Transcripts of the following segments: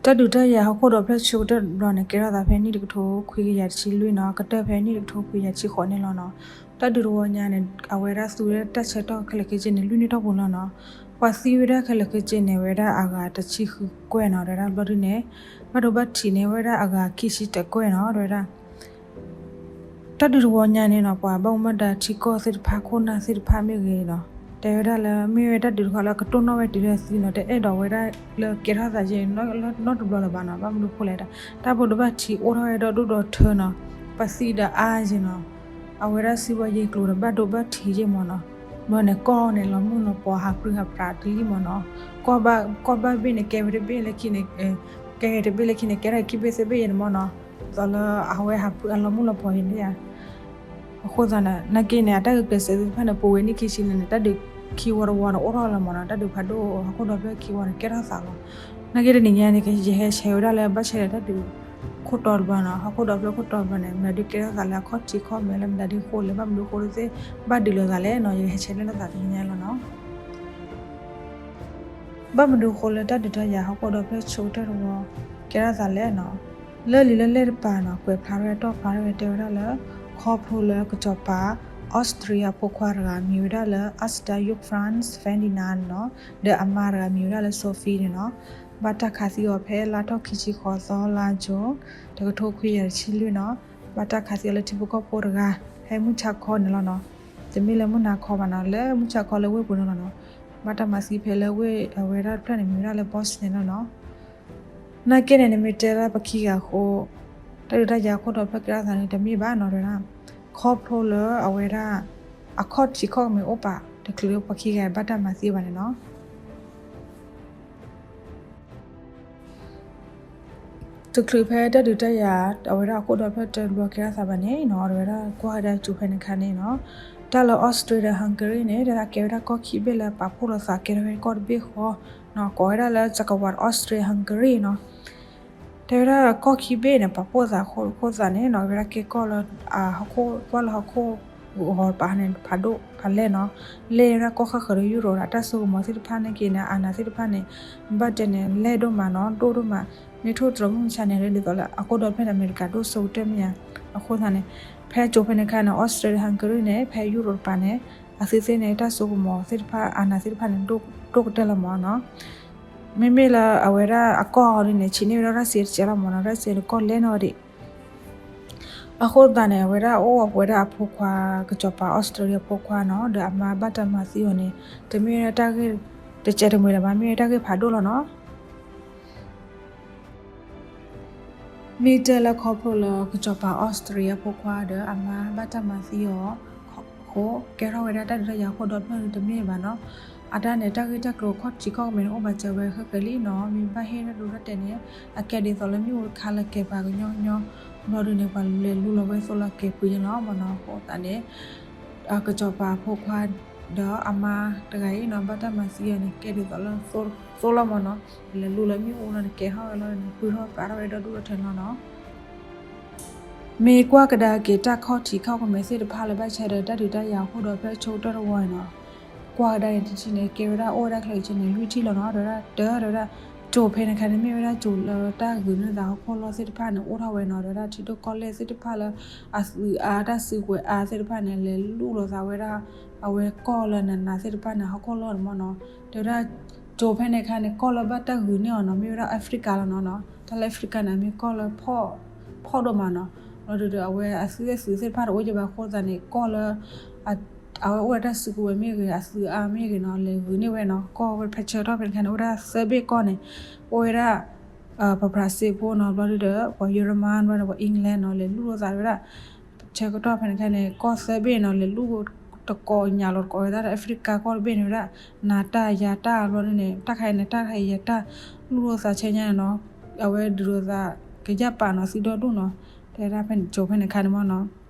တၢ်ဒုးတၢ်ယၤဟီၣ်ခိၣ်ဒီဖျၢၣ်ဆၢကတီၢ်တဘျီန့ၣ် ကဲထီၣ်သးဖဲနံၣ်တကထိခွံကယၤတဆံလွံၢ်နီၤ, ကတၢၢ်ဖဲနံၣ်တကထိခွံကယၤတဆံဃိးန့ၣ်လီၤနီၤ. တၢ်ဒုးတဝီညါန့ၣ် အဝဲဒၣ်သူဝဲဒၣ်တၢ်ဆၢကတီၢ်ခဲလၢာ်ခဲဆ့န့ၣ် လွံၢ်နံၣ်ထီၣ်ပူၤလီၤနီၤ. ပှၤသံဝဲဒၣ်ခဲလၢာ်ခဲဆ့န့ၣ် ဝဲဒၣ်အဂၤတဆံဃုကွဲၢ်နီၤ, ဒီးဝဲဒၣ်ဘျီဒုန့ၣ် ဘၣ်ဒိဘၣ်ထံးန့ၣ် ဝဲဒၣ်အဂၤခံဆံတၢကွဲၢ်နီၤ, ဒီးဝဲဒၣ် တၢ်ဒုးတဝီညါန့ၣ်နီၤ ပှၤဘၣ်မူဘၣ်ဒါထံကီၢ်သ့ၣ်တဖၣ် ခိၣ်နၢ်သ့ၣ်တဖၣ်မ့ၢ်ဂ့ၤနီၤ, တဲဝဲဒၣ်လၢ မ့ၢ်ဝဲတၢ်ဒုးတခီလၢကတိၢ်နီၣ်ဝဲတုၤလၢသံနီၤ, တအဲၣ်ဒိးဝဲဒၣ်လၢကဲထီၣ်သးယဲၢ် နီတဘျီလၢၤဘၣ်နီၤ, ဘၣ်မနုၤဃိလဲၣ်, တၢ်ဘၣ်ဒိဘၣ်ထံးအိၣ်ထီၣ်ဝဲဒီဒူၣ်ဒီထၢနီၤ, ပှၤသံဒီးအါယဲၢ်နီၤ, အဝဲဒၣ်စံးဘၣ်ယဲၢ်ကျိၤဒီးဘၣ်ဒိဘၣ်ထံးယဲၢ်မးနီၤ, ဘျီန့ၣ်ကီၢ်န့ၣ် လီၤမုၢ်လီၤပှီၤ ဟးပြံဟးပြးတလံၢ်မးနီၤ, ကီၢ်ဘၣ်ဘ့ၣ်န့ၣ် ကဲဝဲတဘ့ၣ်လၢခံန့ၣ် ကဲဝဲတဘ့ၣ်လၢခံန့ၣ် ကဲထီၣ်ခံဘ့ၣ်သၢဘ့ၣ်ယဲၢ်န့ၣ်မးနီၤ, ဒ်သိးလၢအဝဲဟးပြံအလီၤမုၢ်လီၤပှီၤယဲၢ်န့ၣ်ဧါ. အဃိသတးန့ၣ် နာ်က့န့ၣ် အတၢ်ဂုာ်ကျဲးစၢးသ့ၣ်တဖၣ်န့ၣ် ပူၤဝဲနံၣ်ခံဆံန့ၣ်န့ၣ် တၢ်ဒုးခံဝီတဝီန့ၣ် အိၣ်ထီၣ်လီၤမးနီၤ, တၢ်ဒုးဖးဒိၣ်ဟီၣ်ခိၣ်ဒီဖျၢၣ်ခံဝီန့ၣ် ကဲထီၣ်သးလီၤ. နာ်က့တနံၤညါန့ၣ် ယဟဲဆဲးဝဲဒၣ်လၢဘၣ်ဆၣ်ဒီးတၢ်ဒုးခိၣ်တီတဘျီနီၤ, ဟီၣ်ခိၣ်ဒီဖျၢၣ်ခိၣ်တီတဘျီန့ၣ် မတၤဒုးကဲထီၣ်သးလၢအခီၣ်ထံးခီၣ်မဲာ်လၢမတၤဒုးဃိလဲၣ် ဘၣ်မနုၤဃိလၢသ့ၣ် ဘၣ်ဒုးလိာ်သးလဲၣ်နီၤ, ယကဟဲဆဲးလၢလိာ်သးတနံၤညါလီၤနီၤ. ဘၣ်မနုၤဃိလၢတၢ်ဒုးတၢ်ယၤဟီၣ်ခိၣ်ဒီဖျၢၣ်ဆၢကတီၢ်တဝီ ကဲထီၣ်သးလဲၣ်နီၤ, လၢလံာ်လၢလဲၢ်တပၤနီၤ ကွဲးဖျါထီၣ်ဝဲတီၣ်ဖျါထီၣ်ဝဲ တဲဝဲဒၣ်လၢ ခီဖျိလၢကစီၤပၤ Austria ဖိခွါတဂၤ မံၤဝဲဒၣ်လၢ Archduke Franz Ferdinand နီၤ, ဒီးအမါတဂၤမံၤဝဲဒၣ်လၢ Sophie န့ၣ်နီၤ, ဘၣ်တၢ်ခးသံအီၤဖဲလါထီၣ်ခံဆံဃိးသီ လါကၠိ တကထိခွံကယၤတဆံလွံၢ်နီၤ, ဘၣ်တၢ်ခးသံအီၤလၢထံဖိကီၢ်ဖိတဂၤ ဖဲမုၢ်ဆါခီန့ၣ်လီၤနီၤ, တမ့ၢ်လၢမုၢ်နၤခီဘၣ်နီၤ, လၢမုၢ်ဆါခီလၢဝ့ၢ်ပူၤန့ၣ်လီၤနီၤ, ဘၣ်တၢ်မၤသံဖဲလၢဝ့ၢ်အဝဲဒၣ်တဖျၢၣ်န့ၣ် မံၤဝဲဒၣ်လၢ Boston န့ၣ်လီၤနီၤ. နာ်က့န့ၣ် နမ့ၢ်တဲလၢပခံဂၤအဃိ တၢ်ဒုးတၢ်ယၤဟီၣ်ခိၣ်ဒီဖျၢၣ်ကဲထီၣ်သးန့ၣ် တမ့ၢ်ဘၣ်နီၤ, တဲဝဲဒၣ် ခီဖျိလၢအဝဲဒၣ် အခီၣ်ထံးခီၣ်မဲာ်အိၣ်ပာ် တချုးလၢပှၤခံဂၤဘၣ်တၢ်မၤသံဘၣ်န့ၣ်နီၤ. တချုးဖဲတၢ်ဒုးတၢ်ယၤ အဝဲဒၣ်ဟီၣ်ခိၣ်ဒီဖျၢၣ်တဘျီကဲထီၣ်သးဘၣ်န့ၣ်နီၤ, အဝဲဒၣ်ကွၢ်ဝဲဒၣ်ကၠိဖဲန့ၣ်အခါန့ၣ်နီၤ, တၢ်လၢ Austria ဒီး Hungary န့ၣ် တဲဝဲဒၣ်ကဲဝဲဒၣ်ကီၢ်ခံဘ့ၣ်လၢပာ်ဖှိၣ်လိာ်သးကဲထီၣ်ဝဲကီၢ်တဘ့ၣ်ဃီနီၤ, ကိးဝဲဒၣ်လၢ จักรวรรดิ Austria Hungary နီၤ. တဲဝဲဒၣ်ကီၢ်ခံဘ့ၣ်န့ၣ် ပာ်ဖှိၣ်သးအဃိသတးန့ၣ်နီၤ, ကဲဝဲဒၣ်ကဲကီၢ်လၢ ဟီၣ်ခိၣ် ကွၢ်လၢဟီၣ်ခိၣ်ဂီၤတပၤန့ၣ် ဖးဒိၣ်ဖးလဲၢ်နီၤ, လဲၢ်ဝဲဒၣ်ကီၢ်ဃၣ်ဃၢၤဒီးယူရိၤဒီး တၢ်စိကမီၤသ့ၣ်တဖၣ်န့ၣ်က့ၤန့ၣ် အါနၢ်သ့ၣ်တဖၣ်န့ၣ် ဘၣ်တဲန့ၣ် လဲၢ်ဒိၣ်မးနီၤ, ဒိၣ်ဒိၣ်မး, မ့ၢ်ထိၣ်တြီၤမုၢ်မဆါန့ၣ် လၢဒ်သိးလၢ ဟီၣ်ခိၣ်ဒီဖျၢၣ်န့ၣ် အမဲရကၤဒိၣ်စိကတၢၢ်မ့ၢ်ဧါ, အဃိသတးန့ၣ် ဖဲကၠိဖဲန့ၣ်အခါန့ၣ် Austria ဒီး Hungary န့ၣ် ဖဲယူရိၤတပၤန့ၣ် အသုသ့ၣ်န့ၣ် တၢ်စိကမီၤသ့ၣ်တဖၣ် အါနၢ်သ့ၣ်တဖၣ်န့ၣ် ဒိၣ်ကတၢၢ်လီၤမးနီၤ. မ့မ့ၢ်လၢအဝဲဒၣ်အကီၢ်ဒ်န့ၣ် ဆံးန့ၢ်ဝဲဒၣ် Russia တစဲးလီၤမးနီၤ, Russia န့ၣ်ကီၢ်လဲၢ်နီၢ်ဒံး. အဃိသတးန့ၣ် အဝဲဒၣ်အိၣ်ဝဲဒၣ်အဖိခွါ ကစီၤပၤ Austria အဖိခွါနီၤ, ဒီးအမါဘၣ်တၢ်မၤသံအီၤန့ၣ် တမ့ၢ်ဝဲဒၣ်တၢ်ဂ့ၢ်တစဲးတမှဲၤလၢၤဘၣ်, မ့ၢ်ဝဲတၢ်ဂ့ၢ်ဖးဒိၣ်လီၤနီၤ. မ့ၢ်တဲလၢခီဖျိလၢကစီၤပၤ Austria အဖိခွါဒီးအမါဘၣ်တၢ်မၤသံအီၤအဃိ ကဲထီၣ်ဝဲဒၣ်တၢ်ဒုးတၢ်ယၤဟီၣ်ခိၣ်ဒီဖျၢၣ်န့ၣ်တမ့ၢ်ဘၣ်နီၤ. အတၢ်န့ၣ် တၢ်ဂ့ၢ်တၢ်ကျိၤခီၣ်ထံးခီၣ်မဲာ်န့ၣ် အိၣ်ဘၣ်စၢၤဝဲဃဲဃဲလံနီၤ. မ့ၢ်ဘၣ်ဟ့ၣ်တၢ်ဒိတၢ်တဲာ်န့ၣ် အကဲဒ်သိးလၢမ့ၣ်အူတခါလၢကဲၤပှၤကညီကညီ ဘျီဒုန့ၣ် ပှၤလဲၤလူလီၤဝဲသိလၢကဲၤပှ့ၤန့ၣ်လီၤမးနီၤ. အဃိသတးန့ၣ် ကစီၤပၤအဖိခွါ ဒီးအမါတဂၤအံၤနီၤ ဘၣ်တၢ်မၤသံအီၤန့ၣ် ကဲဒ်သိးလၢသိလီၤမးနီၤ. လဲၤလူလီၤမ့ၣ်အူလီၤန့ၣ် ကဲထီၣ်ဝဲလီၤန့ၣ် ပှ့ၤထီၣ်ပာ်ထီၣ်ဝဲဒီဒူၣ်ဒီထၢန့ၣ်လီၤနီၤ. မ့ၢ်ကွၢ်ကဒါက့ၤတၢ်ခီၣ်ထံးခီၣ်ကမဲာ်သ့ၣ်တဖၣ်လၢဘၣ်ဆၣ်ဒီးတၢ်ဒုးတၢ်ယၤဟီၣ်ခိၣ်ဒီဖျၢၣ်ဆၢကတီၢ်တဝီန့ၣ်နီၤ. ကွၢ်ကဒါန့ၣ်တထံၣ်န့ၣ် ကဲဝဲဒၣ်အိၣ်ဝဲဒၣ်ချၢးကဆ့န့ၣ် လွံၢ်ထံၣ်လီၤနီၤ. ဒီးဝဲဒၣ်တၢ် ဒီးဝဲဒၣ် ကၠိဖဲန့ၣ်ခါန့ၣ် မ့ၢ်ဝဲဒၣ်ကၠိလၢတၢ်ဂုာ်န့ၢ်သးဟီၣ်ခိၣ်လီၢ်သ့ၣ်တဖၣ်န့ၣ် အိၣ်ထီၣ်ဝဲနီၤ. ဒီးဝဲဒၣ်ထံဒိၣ်ကီၢ်လဲၢ်သ့ၣ်တဖၣ်လၢ အသုးအါတၢ်စုကဝဲၤအါသ့ၣ်တဖၣ်န့ၣ် လဲၤလူလီၤသးဝဲဒၣ် အဝဲကီၢ်လၢနးနးသ့ၣ်တဖၣ်န့ၣ် ဟီၣ်ခိၣ်လီၢ်န့ၣ်မးနီၤ. တဲဝဲဒၣ် ကၠိဖဲန့ၣ်ခါန့ၣ် ကီၢ်လၢဘၣ်တၢ်ဂုာ်န့ၢ်အီၤနီၤ မ့ၢ်ဝဲဒၣ် Africa လီၤနီၤနီၤ. တၢ်လၢ Africa န့ၣ် မ့ၢ်ကီၢ်လၢ ဖှီၣ်ဒိၣ်မးနီၤ. လီၤဒုးဒီး အဝဲအသုးသ့ၣ်သုးသ့ၣ်တဖၣ်တအိၣ်ကဘၣ်အဃိသတးန့ၣ် ကီၢ်လၢ အဝဲအိၣ်ဝဲတၢ်စုကဝဲၤမ့ၢ်ဂ့ၤ အသုးအါမ့ၢ်ဂ့ၤနီၤ လဲၤဂုာ်န့ၢ်ဝဲနီၤ. ကီၢ်ဝဲဖဲဆၢကတီၢ်ဖဲန့ၣ်ခါန့ၣ် အိၣ်ဝဲဒၣ်သၢဘ့ၣ်ကီၢ်န့ၣ် အိၣ်ဝဲဒၣ် ပှၤဖရၣ်စ့ဖိနီၤ ဘျီဒုးဒီး ပှၤယိရမၣ် ဘျီဒီး ပှၤ England နီၤ လဲၤလူလီၤသးဝဲဒၣ် ဆၢကတီၢ်ဖဲန့ၣ်ခါန့ၣ် ကီၢ်သၢဘ့ၣ်နီၤ လဲၤလူတကိးညၣ်လီၤတကိးဝဲဒၣ်ဒီး Africa ကီၢ်တဘ့ၣ်န့ၣ်ဝဲဒၣ် နၤတၢ်ယၤတၢ်ဘျီဒုးန့ၣ် တၢ်ခါအံၤန့ၣ် တၢ်ခါအံၤယၤတၢ် လူလီၤသးဆဲညါန့ၣ်နီၤ. အဝဲဒုးလိာ်သးကယၢ်ပာ်နီၤ သုဒီဒူၣ်နီၤ. တဲဝဲဒၣ်ဖဲန့ၣ် ကၠိဖဲန့ၣ်ခါန့ၣ်မးနီၤ.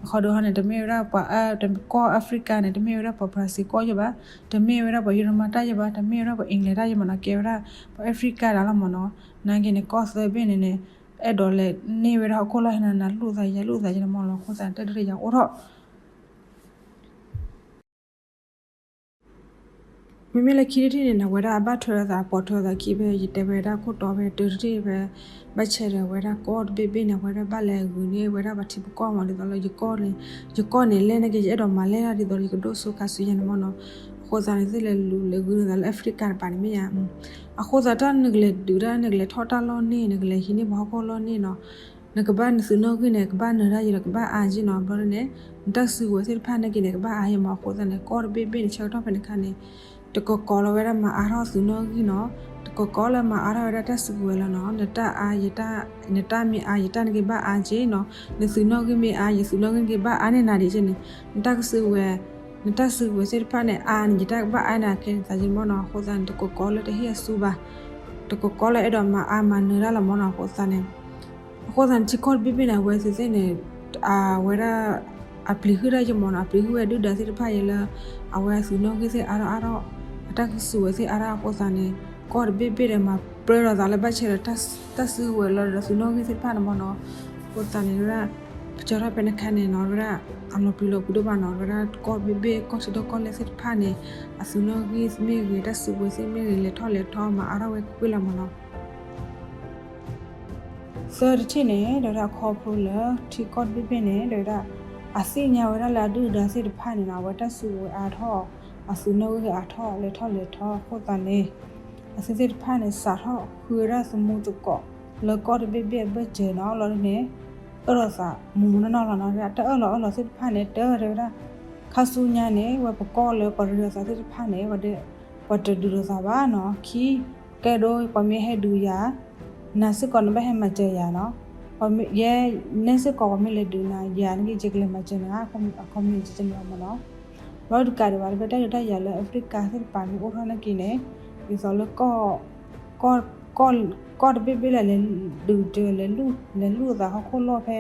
အခီဒုးဟီန့ၣ် တမ့ၢ်ဝဲဒၣ်ပှၤအၢ ကီၢ် Africa န့ၣ် တမ့ၢ်ဝဲဒၣ်ပှၤဖရၣ်စ့ကီၢ်ယဲဘၣ်, တမ့ၢ်ဝဲဒၣ်ပှၤယိရမၣ်တၢ်ယဲဘၣ်, တမ့ၢ်ဝဲဒၣ်ပှၤ England တၢ်ယဲမးနီၤ, ကဲဝဲဒၣ်ပှၤ Africa တၢ်လီၤမးနီၤ. နာ်က့န့ၣ် ကီၢ်သၢဘ့ၣ်န့ၣ်န့ၣ် အဲၣ်ဒိးလဲၤန့ၢ်ဝဲဒၣ်ဟီၣ်ခိၣ်လီၢ်ဟဲနၤနၤ လူလီၤသးယၤလူလီၤသးယဲန့ၣ်မးလီၤ. အဃိသတးန့ၣ် တၢ်ဒုးတၢ်ယၤအိၣ်ထီၣ် မ့မ့ၢ်လၢခံထံၣ်တထံၣ်န့ၣ် အဝဲဒၣ်အဘၣ်ထွဲလိာ်သး ပိာ်ထွဲလိာ်သးခံဖဲ ယတဲဝဲဒၣ်ခိၣ်တီဖဲတၢတထံၣ်ဖဲ ဘၣ်ဆဲဒီးအဝဲဒၣ်ကီၢ်တဘ့ၣ်ဘ့ၣ်န့ၣ် အဝဲဒၣ်ဘၣ်လဲၤဂုာ်န့ၢ်ဝဲဒၣ်ပှၤထံဖိကီၢ်မး ဒ်သိးလၢ ယကီၢ်န့ၣ် လဲၢ်န့ၢ်က့ၤ ယအဲၣ်ဒိးမၤလဲၢ်ဒၣ်ဒ်သိးလၢယကဒိၣ်စိခါဆူညါန့ၣ်မ့ၢ်နီၤ. အဃိသတးန့ၣ် သ့ၣ်လဲၤလူၤလဲၤဂုာ်လိာ်သးလၢ Africa တပၤန့ၣ်မ့ၢ်ဧါ. အဃိသတး တၢ်နကလဲၤဒုးတၢ် နကလဲၤထီၣ်တၢ်လီၢ်န့ၣ် နကလဲၤဟံးန့ၢ်ပှၤဟီၣ်ခိၣ်လီၢ်န့ၣ်နီၤ, နကဘၣ်နသုးနီၣ်ဂံၢ်န့ၣ် ကဘၣ်နၢၤတၢ်ယံၤဒီးကဘၣ်အါက့နီၤ. ဘျီန့ၣ် နတၢ်စုကဝဲၤသ့ၣ်တဖၣ်န့ၣ်က့န့ၣ် ကဘၣ်အါယဲမး. အဃိသတးန့ၣ် ကီၢ်တဘ့ၣ်ဘ့ၣ်န့ၣ် ဆၢကတီၢ်ဖဲန့ၣ်အခါန့ၣ် တကိးကိးလၢဝဲဒၣ်မၤအါထီၣ်သုးနီၣ်ဂံၢ်နီၤ, တကိးကိးလၢမၤအါထီၣ်ဝဲဒၣ်တၢ်စုကဝဲၤလီၤနီၤ. နတၢ်အါယတၢ်, နတၢ်မ့ၢ်အါယတၢ်န့ၣ်က့ဘၣ်အါက့နီၤ, နသုးနီၣ်ဂံၢ်မ့ၢ်အါ ယသုးနီၣ်ဂံၢ်န့ၣ်က့ဘၣ်အါန့ၢ်နၤဒံးက့န့ၣ်, နတၢ်ကစုကဝဲၤ နတၢ်စုကဝဲၤသ့ၣ်တဖၣ်န့ၣ် အါန့ၣ် ယတၢ်ကဘၣ်အါန့ၢ်နၤကဲသးက့မ့ၢ်နီၤ. အဃိသတးန့ၣ် တကိးကိးလၢတဟ့ၣ်အစုဘၣ်, တကိးကိးလၢအဲၣ်ဒိးမၤအါမၤနၢၤတၢ်လီၤမ့ၢ်နီၤ. အဃိသတးန့ၣ် အဃိသတးန့ၣ် ထံကီၢ်တဘ့ၣ်ဘ့ၣ်န့ၣ် အဝဲသ့ၣ်န့ၣ် အဝဲဒၣ် အပျံၤဟုၣ်တၢ်ယဲမ့ၢ်နီၤ, အပျံၤဟုၣ်ဝဲဒုၣ်ဒါသ့ၣ်တဖၣ်ယဲလၢ အဝဲအသုးနီၣ်ဂံၢ်သ့ၣ်အါထီၣ်အါထီၣ်, အတၢ်ကစုကဝဲၤသ့ၣ်အါထီၣ်အဃိသတးန့ၣ် ကီၢ်တဘ့ၣ်ဘ့ၣ်ဒီးမၤပြၢလိာ်သးလၢဘၣ်ဆဲဒီး တၢ်စုကဝဲၤလီၤဒီးသုးနီၣ်ဂံၢ်သ့ၣ်တဖၣ်န့ၣ်မ့ၢ်နီၤ. အဃိသတးန့ၣ် ဝဲဒၣ် ပကၢထီၣ်ဖဲန့ၣ်အခါန့ၣ်နီၤ ဝဲဒၣ် အလီၤပျံၤလီၤဖုးဒိၣ်မးနီၤ, ဝဲဒၣ်ကီၢ်တဘ့ၣ်ဘ့ၣ် ကီၢ်ထံဒိၣ်ကီၢ်လဲၢ်သ့ၣ်တဖၣ်န့ၣ် အသုးနီၣ်ဂံၢ်မ့ၢ်ဂ့ၤ တၢ်စုကဝဲၤသ့ၣ်မ့ၢ်ဂ့ၤ လဲၤထီၣ်လဲၤထီမၤအါထီၣ်ဝဲကွ့ၢ်လီၤမ့ၢ်နီၤ. သၢတထံၣ်န့ၣ် ဒီးဝဲဒၣ်ခီဖျိလၢထံကီၢ်တဘ့ၣ်ဘ့ၣ်န့ၣ် ဒီးဝဲဒၣ် အသ့ၣ်ညါဝဲဒၣ်လၢအဒုၣ်အဒါသ့ၣ်တဖၣ်န့ၣ်နီၤ အဝဲတၢ်စုကဝဲၤအါထီၣ်, အသုးနီၣ်ဂံၢ်အါထီၣ် လဲၤထီၣ်လဲၤထီအဃိသတးန့ၣ် အသုးသ့ၣ်တဖၣ်န့ၣ် စးထီၣ်ဃုဝဲဒၣ်သမူသကိးလၢကီၢ်တဘ့ၣ်ဘ့ၣ်အဘၢၣ်စၢၤနီၤ လီၤဒ်န့ၣ် အၢၣ်လီၤသးမူးမူးနီၢ်နီၢ်လီၤနီၤ. တၢ်အၢၣ်လီၤအၢၣ်လီၤသ့ၣ်တဖၣ်န့ၣ် တၢ်တဲဝဲဒၣ် ခါဆူညါန့ၣ် ဝဲပကီၢ်လၢပှၤရ့လိာ်သးသ့ၣ်တဖၣ်န့ၣ် ဝဲဒၣ် ပှၤတဒုးလိာ်သးဘၣ်နီၤ. ခံ ကဲဒိ ပှၤမ့ၢ်ဟဲဒုးယၤ နၤစ့ၢ်ကီးနဘၣ်ဟဲမၤစၢၤယၤနီၤ. ယဲ နဲစ့ၢ်ကီးပှၤမ့ၢ်လဲၤဒုးနၤ ယၤန့ၣ်က့ ယကလဲၤမၤစၢၤနၤ အခီပညီန့ၣ်မ့ၢ်နီၤ. ဘၣ်ဒုးကးဒံးဘၣ်လၢဖဲတၢ်ဒုးတၢ်ယၤလၢ Africa သ့ၣ်တဖၣ်မ့ၢ်အိၣ်ထီၣ်နာ်က့န့ၣ် ဒ်သိးလၢ ကီၢ်တဘ့ၣ်ဘ့ၣ်လၢလဲၤဒုးတၢ် လဲၤလူၤသးဟီၣ်ခိၣ်လီၢ်ဖဲ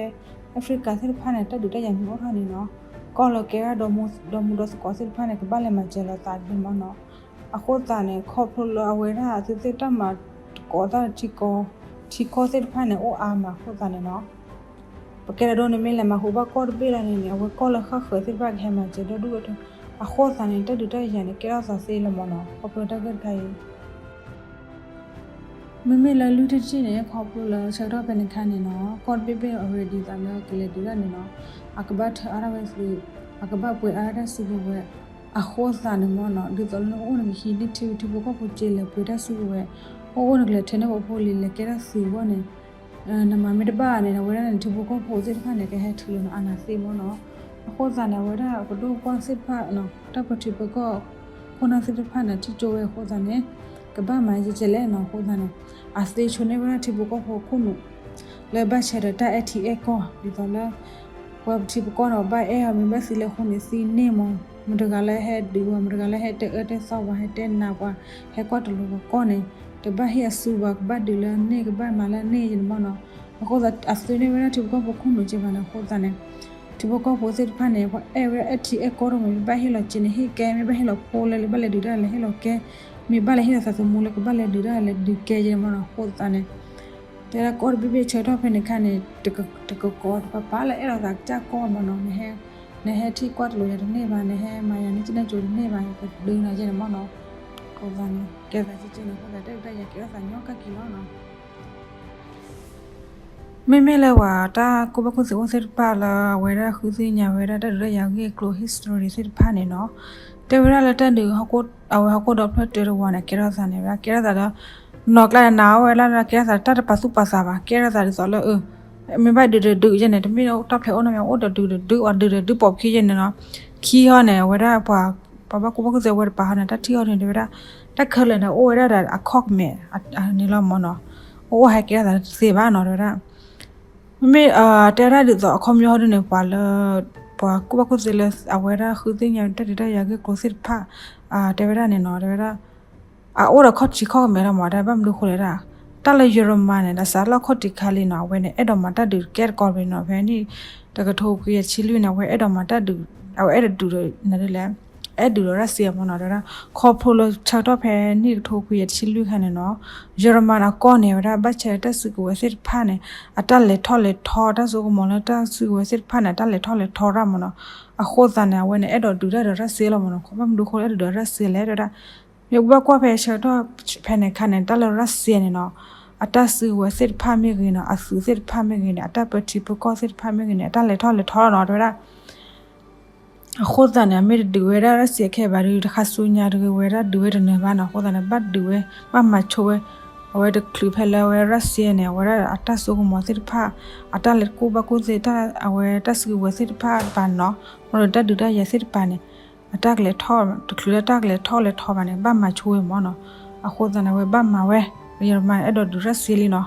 Africa သ့ၣ်တဖၣ်န့ၣ် တၢ်ဒုးတၢ်ယၤမ့ၢ်အိၣ်ထီၣ်န့ၣ်နီၤ ကီၢ်လၢကဲဒၣ်ဒီမူဒီသကိးသ့ၣ်တဖၣ်န့ၣ် ကဘၣ်လဲၤမၤစၢၤလိာ်သးဒ်န့ၣ်မ့ၢ်နီၤ. အဃိသတးန့ၣ် ခီဖျိလၢအဝဲဒၣ်အသုးသ့ၣ်တၢ်မၤသကိးတၢ်ထံကီၢ် ထံကီၢ်သ့ၣ်တဖၣ်န့ၣ် အိၣ်အါမးအဃိသတးန့ၣ်နီၤ ပကဲဒၣ်ဒိန့ၣ်မ့ၢ်လဲၤမၤဟူးဘၣ်ကီၢ်တဘ့ၣ်လီၤန့ၣ်န့ၣ် အဝဲကီၢ်လၢဃၣ်ဃၢၤသ့ၣ်တဖၣ်ကဟဲမၤစၢၤဒီဒူၣ်ဒီထၢ အဃိသတးန့ၣ် တၢ်ဒုးတၢ်ယၤန့ၣ် ကဲထီၣ်သးသ့လီၤမ့ၢ်နီၤ ခီဖျိတၢ်ဂ့ၢ်တခါအံၤ မ့မ့ၢ်လၢလွံၢ်ထံၣ်တထံၣ်န့ၣ် ခီဖျိလၢဆၢကတီၢ်ဖဲန့ၣ်အခါန့ၣ်နီၤ ကီၢ်တဘ့ၣ်ဘ့ၣ်အ ready သးလၢကလဲၤဒုးတၢ်န့ၣ်နီၤ အကဘၣ်ထၢအါထီၣ်ဝဲသုး အကဘၣ်ပှ့ၤအါထီၣ်တၢ်စုကဝဲၤ အဃိသတးန့ၣ်မ့ၢ်နီၤ ဒ်သိးလၢနအိၣ်နကဟံးန့ၢ်ထံထံဖိကီၢ်ဖိစ့လဲၤပှ့ၤတၢ်စုကဝဲၤ အိၣ်အိၣ်နကလဲၤထၢန့ၢ်ပဖိလံၤ လဲၤကဲထီၣ်သုးအဂီၢ်န့ၣ် နမၤမ့ၢ်တဘၣ်န့ၣ် အဝဲဒၣ်န့ၣ် ထံဖိကီၢ်ဖိသ့ၣ်တဖၣ်န့ၣ် ကဟဲထုးလီၤနၤအနၢ်သ့မ့ၢ်နီၤ. အဃိသတးန့ၣ် အဝဲဒၣ်ပဒိၣ်ပှၢ်သ့ၣ်တဖၣ် တၢ်ပၢထံပၢကီၢ် ခိၣ်နၢ်သ့ၣ်တဖၣ်န့ၣ် ထံၣ်ကၠိဝဲအဃိသတးန့ၣ် ကဘၣ်မၤယဲၢ်ကဲလဲၣ်နီၤ အဃိသတးန့ၣ် အသ့ဆိန့ၢ်ဝဲဒၣ်ထံဖိကီၢ်ဖိခိၣ်နူာ် လၢဘၣ်ဆဲဒီးတၢ်အဲၣ်ထံအဲၣ်ကီၢ် ဒ်သိးလၢ ပှၤထံပကီၢ်န့ၣ် ပဘၣ်အဲၣ်အီၤ မ့ၢ်ဘၣ်သံလၢဃိန့ၣ်သံန့ၢ်မး မတၤတဂၤလၢဟဲဒုးဝဲ မတၤတဂၤလၢဟဲတဲအၢတဲသီပှၤ ဟဲတဲနၤပှၤ ဟဲကွၢ်တလိၤပှၤကီၢ်န့ၣ် တဘၣ်ဟ့ၣ်အစုဘၣ် ကဘၣ်ဒုးလၢန့ၣ် ကဘၣ်မၤလၢန့ၣ်ယဲၢ်န့ၣ်မ့ၢ်နီၤ. အဃိသတး အသ့န့ၢ်ဝဲဒၣ်ထံဖိကီၢ်ဖိခိၣ်နူာ်ကဲဘၣ်န့ၣ် အဃိသတးန့ၣ် ထံဖိကီၢ်ဖိသ့ၣ်တဖၣ်န့ၣ် ပှၤအဲၣ်ဝဲဒၣ်အဲၣ်ထံအဲၣ်ကီၢ်တမံၤ မ့ၢ်ဘၣ်ဟ့ၣ်လီၤစ့န့ၣ် ဟ့ၣ်ကဲ မ့ၢ်ဘၣ်ဟ့ၣ်လီၤဖိလဲၣ် လဲၣ်ဘၣ်လဲၤဒုးတၢ်လဲၤဟ့ၣ်လီၤကဲ မ့ၢ်ဘၣ်လဲၤဟ့ၣ်လီၤသးသမူလၢကဘၣ်လဲၤဒုးတၢ်လဲၤဒုးကဲယဲၢ်န့ၣ်မ့ၢ်နီၤ. အဃိသတးန့ၣ် တဲဒၣ်ကီၢ်တဘ့ၣ်ဘ့ၣ်ဆၢကတီၢ်ဖဲန့ၣ်အခါန့ၣ် တကကိးတကပၤလၢအဲၣ်လီၤသးကစၢ်ကီၢ်မ့ၢ်နီၤ နဟဲထံၣ်ကွၢ်တလိၤယၤတန့ၢ်ဘၣ် နဟဲမၤယၤန့ၢ်စ့န့ၢ်ကၠိတန့ၢ်ဘၣ် ပဒုးနၤယဲၢ်န့ၣ်မ့ၢ်နီၤ. အဃိသတးန့ၣ် ကဲသးကဲန့ၣ် အဃိသတး တၢ်ဒုးတၢ်ယၤကဲထီၣ်သးညီကၢ်က့ၤလီၤနီၤ. မ့မ့ၢ်လၢပှၤတၢ်ကူၣ်ဘၣ်ကူၣ်သ့အိၣ်သ့ၣ်တဖၣ်လၢ အဝဲဒၣ်ဃုသ့ၣ်ညါဝဲဒၣ်တၢ်ဒုးတၢ်ယၤဂ့ၢ်ကျိၤ history သ့ၣ်တဖၣ်န့ၣ်နီၤ တဲဝဲဒၣ်လၢတၢ်ဒုး အဝဲဟီၣ်ခိၣ်ဒီဖျၢၣ်တၢတဝီန့ၣ် ကဲထီၣ်သးန့ၣ်ဝဲဒၣ် ကဲထီၣ်သးဒီး နီၢ်ကျါန့ၣ် နာ်ဝဲဒၣ်လၢကဲထီၣ်သးတၢ်တပာ်သူၣ်ပာ်သးဘၣ် ကဲထီၣ်သးဒ်သိးလၢ မ့ၢ်ဘၣ်ဒုးတဒုးယဲၢ်န့ၣ် တမ့ၢ်တၢ်ဖျဲးအိၣ်နီတမံၤ အိၣ်ဒီးဒုးတဒုး အဒုးတဒုးပိာ်ခံယဲၢ်န့ၣ်နီၤ. ခံဟီန့ၣ် အဝဲဒၣ်ပှၤ ပှၤဘၣ်ကူၣ်ဘၣ်ကူၣ်သ့ဝဲတပၤဟီန့ၣ် တၢ်ထံၣ်ဟီန့ၣ် တဲဝဲဒၣ် တၢ်ခဲလၢာ်န့ၣ် အိၣ်ဝဲဒၣ်ဒီးအခီၣ်ကမဲာ်န့ၣ်လီၤမ့ၢ်နီၤ. အိၣ်အိၣ်ဟဲကဲထီၣ်သးတသ့ဘၣ်နီၤ တဲဝဲဒၣ် မ့မ့ၢ် တဲဝဲဒၣ်ဒ်သိးအခီပညီဟီဒ်န့ၣ် ပှၤလၢ ပှၤကူၣ်ဘၣ်ကူၣ်သ့လၢ အဝဲဒၣ်ဃုသ့ၣ်ညါတၢ်ဒုးတၢ်ယၤဂ့ၢ်ကျိၤသ့ၣ်တဖၣ် တဲဝဲဒၣ်န့ၣ်နီၤ တဲဝဲဒၣ် အအိၣ်ဒီးခီၣ်ထံးခီၣ်ကမဲာ်လီၤမး တဲဘၣ်မနုၤဃိလဲၣ်ဒၣ် တၢ်လၢယီၤမၤန့ၣ် ဒီးစးလၢခီၣ်ထံးခါလံနီၤ အဝဲန့ၣ် အဲၣ်ဒိးမၤတၢ်ဒုးကဲတကီၢ်တဘ့ၣ်နီၤ ဖဲနံၣ် တကထိခွံကယၤတဆံလွံၢ်န့ၣ် အဝဲအဲၣ်ဒိးမၤတၢ်ဒုး အဝဲအဲၣ်ဒိးဒုးဒီး နဒုးလဲၣ် အဲၣ်ဒုးဒီးရၢၣ်စ့မ့ၢ်နီၤ တဲဝဲဒၣ် ခီဖျိလၢဆၢကတီၢ်ဖဲနံၣ်တကထိခွံကယၤတဆံလွံၢ်ခါန့ၣ်နီၤ ယီၤမၤန့ၣ်အကီၢ်န့ၣ် အဝဲဒၣ်ဘၣ်ဆဲတၢ်စုကဝဲၤသ့ၣ်တဖၣ်န့ၣ် အတၢ်လဲၤထီၣ်လဲၤထီ တၢ်စိကမီၤလၢတၢ်စုကဝဲၤသ့ၣ်တဖၣ်န့ၣ် အတၢ်လဲၤထီၣ်လဲၤထီရၣ်မ့ၢ်နီၤ အဃိသတးန့ၣ် အဝဲန့ၣ် အဲၣ်ဒိးဒုးတၢ်ဒီးရၢၣ်စ့လီၤမ့ၢ်နီၤ ဘၣ်မနုၤဃိလၢအဲၣ်ဒိးဒုးဒီးရၢၣ်စ့လဲၣ် တဲဝဲဒၣ် မ့ၢ်ဘၣ်ကွၢ်ဖဲဆၢကတီၢ်ဖဲန့ၣ်အခါန့ၣ် တၢ်လၢ Russia န့ၣ်နီၤ, အတၢ်စုကဝဲၤသ့ၣ်တဖၣ်မ့ၢ်ဂ့ၤနီၤ, အသုးသ့ၣ်တဖၣ်မ့ၢ်ဂ့ၤန့ၣ်, အတၢ်ပၢထံပၢကီၢ်သ့ၣ်တဖၣ်မ့ၢ်ဂ့ၤန့ၣ် အတၢ်လဲၤထီၣ်လဲၤထီနီၤ တဲဝဲဒၣ်. အဃိသတးန့ၣ် အမ့ၢ်တဒုးဝဲဒၣ် Russia ခဲဘၣ်ဒီး တခါဆူညါတဂ့ၤ ဝဲဒၣ်ဒုးဝဲတနၢၤဘၣ်နီၤ. အဃိသတးန့ၣ် ဘၣ်ဒုးဝဲ ဘၣ်မၤဆိဝဲ အဝဲတချုးဖဲလၢအဝဲ Russia န့ၣ် အဝဲဒၣ်အတၢ်စိကမီၤသ့ၣ်တဖၣ် အတၢ်လဲၤကူၣ်ဘၣ်ကူၣ်သ့ အဝဲတၢ်စုကဝဲၤသ့ၣ်တဖၣ်တပၤနီၤ, မ့ၢ်ဒီးတၢ်ဒုးတၢ်ယၤသ့ၣ်တပၤန့ၣ် အတၢ်ကလဲၤထီၣ် တချုးလၢတၢ်ကလဲၤထီၣ်လဲၤထီဘၣ်န့ၣ် ဘၣ်မၤဆိဝဲမၢ်နီၤ. အဃိသတးန့ၣ် အဝဲဘၣ်မၤဝဲ ယီၤမၤန့ၣ် အဲၣ်ဒိးဒုး Russia လံနီၤ.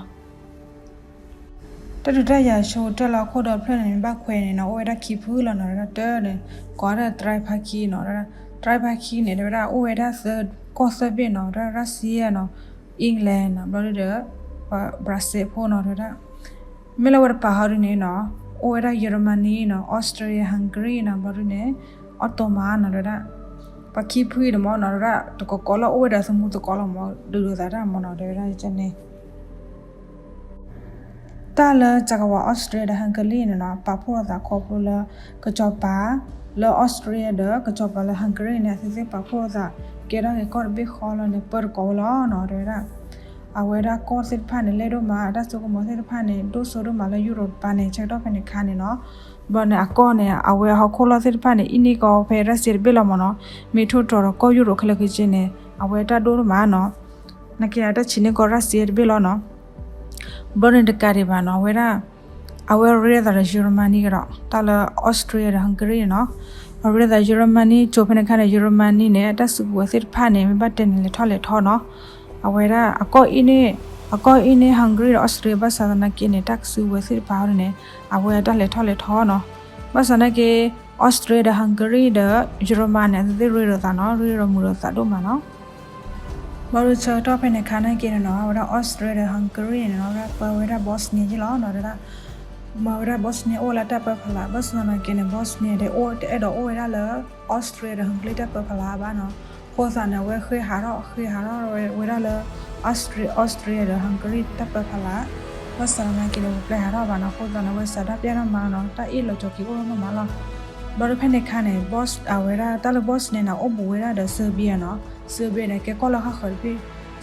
တၢ်ဒုးတၢ်ယၤဆိကတၢၢ်လၢဟီၣ်ခိၣ်ဒီဖျၢၣ်န့ၣ် မ့ၢ်ဘၣ်ခွဲးန့ၣ်နီၤ အိၣ်ဝဲဒၣ်ခံဖုလီၤနီၤ, တၢ်တၢန့ၣ် ကိးဒၣ် Tripartite နီၤ, Tripartite န့ၣ် တဲဝဲဒၣ်အိၣ်ဝဲဒၣ်သၢကီၢ်သၢဘ့ၣ်နီၤ, ဒၣ် Russia နီၤ, England နီၤ, ဘျီဒုဒီး Brussels ဖိနီၤ တဲဝဲဒၣ်. မ့ၢ်လၢဝဲတပၤဟီဒုန့ၣ်နီၤ အိၣ်ဝဲဒၣ် Germany နီၤ, Austria, Hungary နီၤ, ဘျီဒုန့ၣ် Ottoman နီၤ တဲဝဲဒၣ်. ပှၤခံဖုအံၤန့ၣ်မၢ်နီၤ တဲဝဲဒၣ် တကီးကီးလၢအိၣ်ဝဲဒီးသမူသကိးလီၤမၢ်, ဒုးလိာ်သးတၢ်မၢ်နီၤ တဲဝဲဒၣ်န့ၣ် တၢ်လၢစကဝၤ Austria ဒီး Hungary န့ၣ်နီၤ ပာ်ဖှိၣ်လိာ်သးခီဖျိလၢ ကစီၤပၤလၢ Austria ဒီး ကစီၤပၤလၢ Hungary န့ၣ် အသုသ့ၣ်ပာ်ဖှိၣ်လိာ်သး ကဲထီၣ်က့ၤကီၢ်တဘ့ၣ်ဃီလီၤန့ၣ် ပၢတကိးဝဲလီၤနီၤ တဲဝဲဒၣ်. အဝဲဒၣ်ကီၢ်သ့ၣ်တဖၣ်န့ၣ် လဲၢ်ဒိၣ်မး အတၢ်စိကမီၤသ့ၣ်တဖၣ်န့ၣ် ဒိၣ်စိဒိၣ်မးလၢယူရိးတပၤန့ၣ် ဆၢကတီၢ်ဖဲန့ၣ်အခါန့ၣ်နီၤ. ဘျီန့ၣ် အကီၢ်န့ၣ် အဝဲဟီၣ်ခိၣ်လီၢ်သ့ၣ်တဖၣ်န့ၣ် အံၣ်န့ၢ်ကီးဖဲ Russia တဘ့ၣ်လီၤမၢ်နီၤ, မ့ၢ်ထိၣ်တြီၤဒီးကီၢ်ယူရိးခဲလၢာ်ခဲဆ့န့ၣ် အဝဲတၢ်ဒိၣ်ဒိၣ်မးနီၤ. နာ်က့အတၢ်ဆံးန့ၢ်ကီး Russia တဘ့ၣ်လီၤနီၤ. ဘျီန့ၣ်တကးဒံးဘၣ်နီၤ အဝဲဒၣ် အဝဲရ့လိာ်သးဒီး Germany ကဒီး တၢ်လၢ Austria ဒီး Hungary န့ၣ်နီၤ. အဝဲရ့လိာ်သး Germany ကၠိဖဲန့ၣ်အခါန့ၣ် Germany န့ၣ် အတၢ်စုကဝဲၤသ့ၣ်တဖၣ်န့ၣ် မ့ၢ်ဘၣ်တဲန့ၣ် လဲၤထီၣ်လဲၤထီနီၤ. အဝဲဒၣ်အကီၢ်အံၣ်န့ၢ် အကီၢ်အံၣ်န့ၢ် Hungary ဒီး Austria ဘၣ်ဆၣ်သနာ်က့န့ၣ် တၢ်စုကဝဲၤသ့ၣ်တဖၣ်န့ၣ် အဝဲအတၢ်လဲၤထီၣ်လဲၤထီနီၤ. ဘၣ်ဆၣ်သနာ်က့ Austria ဒီး Hungary ဒီး Germany န့ၣ် အသုသ့ၣ်ရ့လိာ်သးနီၤ ရ့လိာ်မုာ်လိာ်သးဒိၣ်မးနီၤ. ဘျီဒုဆၢကတီၢ်ဖဲန့ၣ်အခါနာ်က့န့ၣ်နီၤ အဝဲဒၣ် Austria ဒီး Hungary န့ၣ်နီၤ ဝဲဒၣ်ပၢဝဲဒၣ် Bosnia ယ့ၣ်လီၤနီၤ တဲဝဲဒၣ်. မ့ၢ်ဝဲဒၣ် Bosnia အိၣ်လၢတၢ်ပၢဖီလာ် ဘၣ်ဆၣ်သနာ်က့န့ၣ် Bosnia ဒီး တအဲၣ်ဒိးအိၣ်ဝဲဒၣ်လၢ Austria ဒီး Hungary တၢ်ပၢဖီလာ်ဘၣ်နီၤ. အဃိသတးန့ၣ် အဝဲဃ့ဟးထီၣ် ဃ့ဟးထီၣ်ဝဲဒၣ်လၢ Austria ဒီး Hungary တၢ်ပၢဖီလာ်. ဘၣ်ဆၣ်သနာ်က့န့ၣ် ပျဲဟးထီၣ်ဘၣ်နီၤ အဃိသတးန့ၣ် အဝဲစးထီၣ်ပျဲထီၣ်မးနီၤ တၢ်အ့ၣ်လိာ်ကၠီၤက့ၤအိၣ်ထီၣ်မးလီၤ. ဘျီဒုဖဲန့ၣ်အခါန့ၣ် အဝဲဒၣ်တၢ်လၢ Bosnia န့ၣ် အိၣ်ဘူးဝဲဒၣ်ဒီး Serbia နီၤ. Serbia န့ၣ် ကဲကီၢ်လၢဃၣ်ဃၢၤတဘ့ၣ်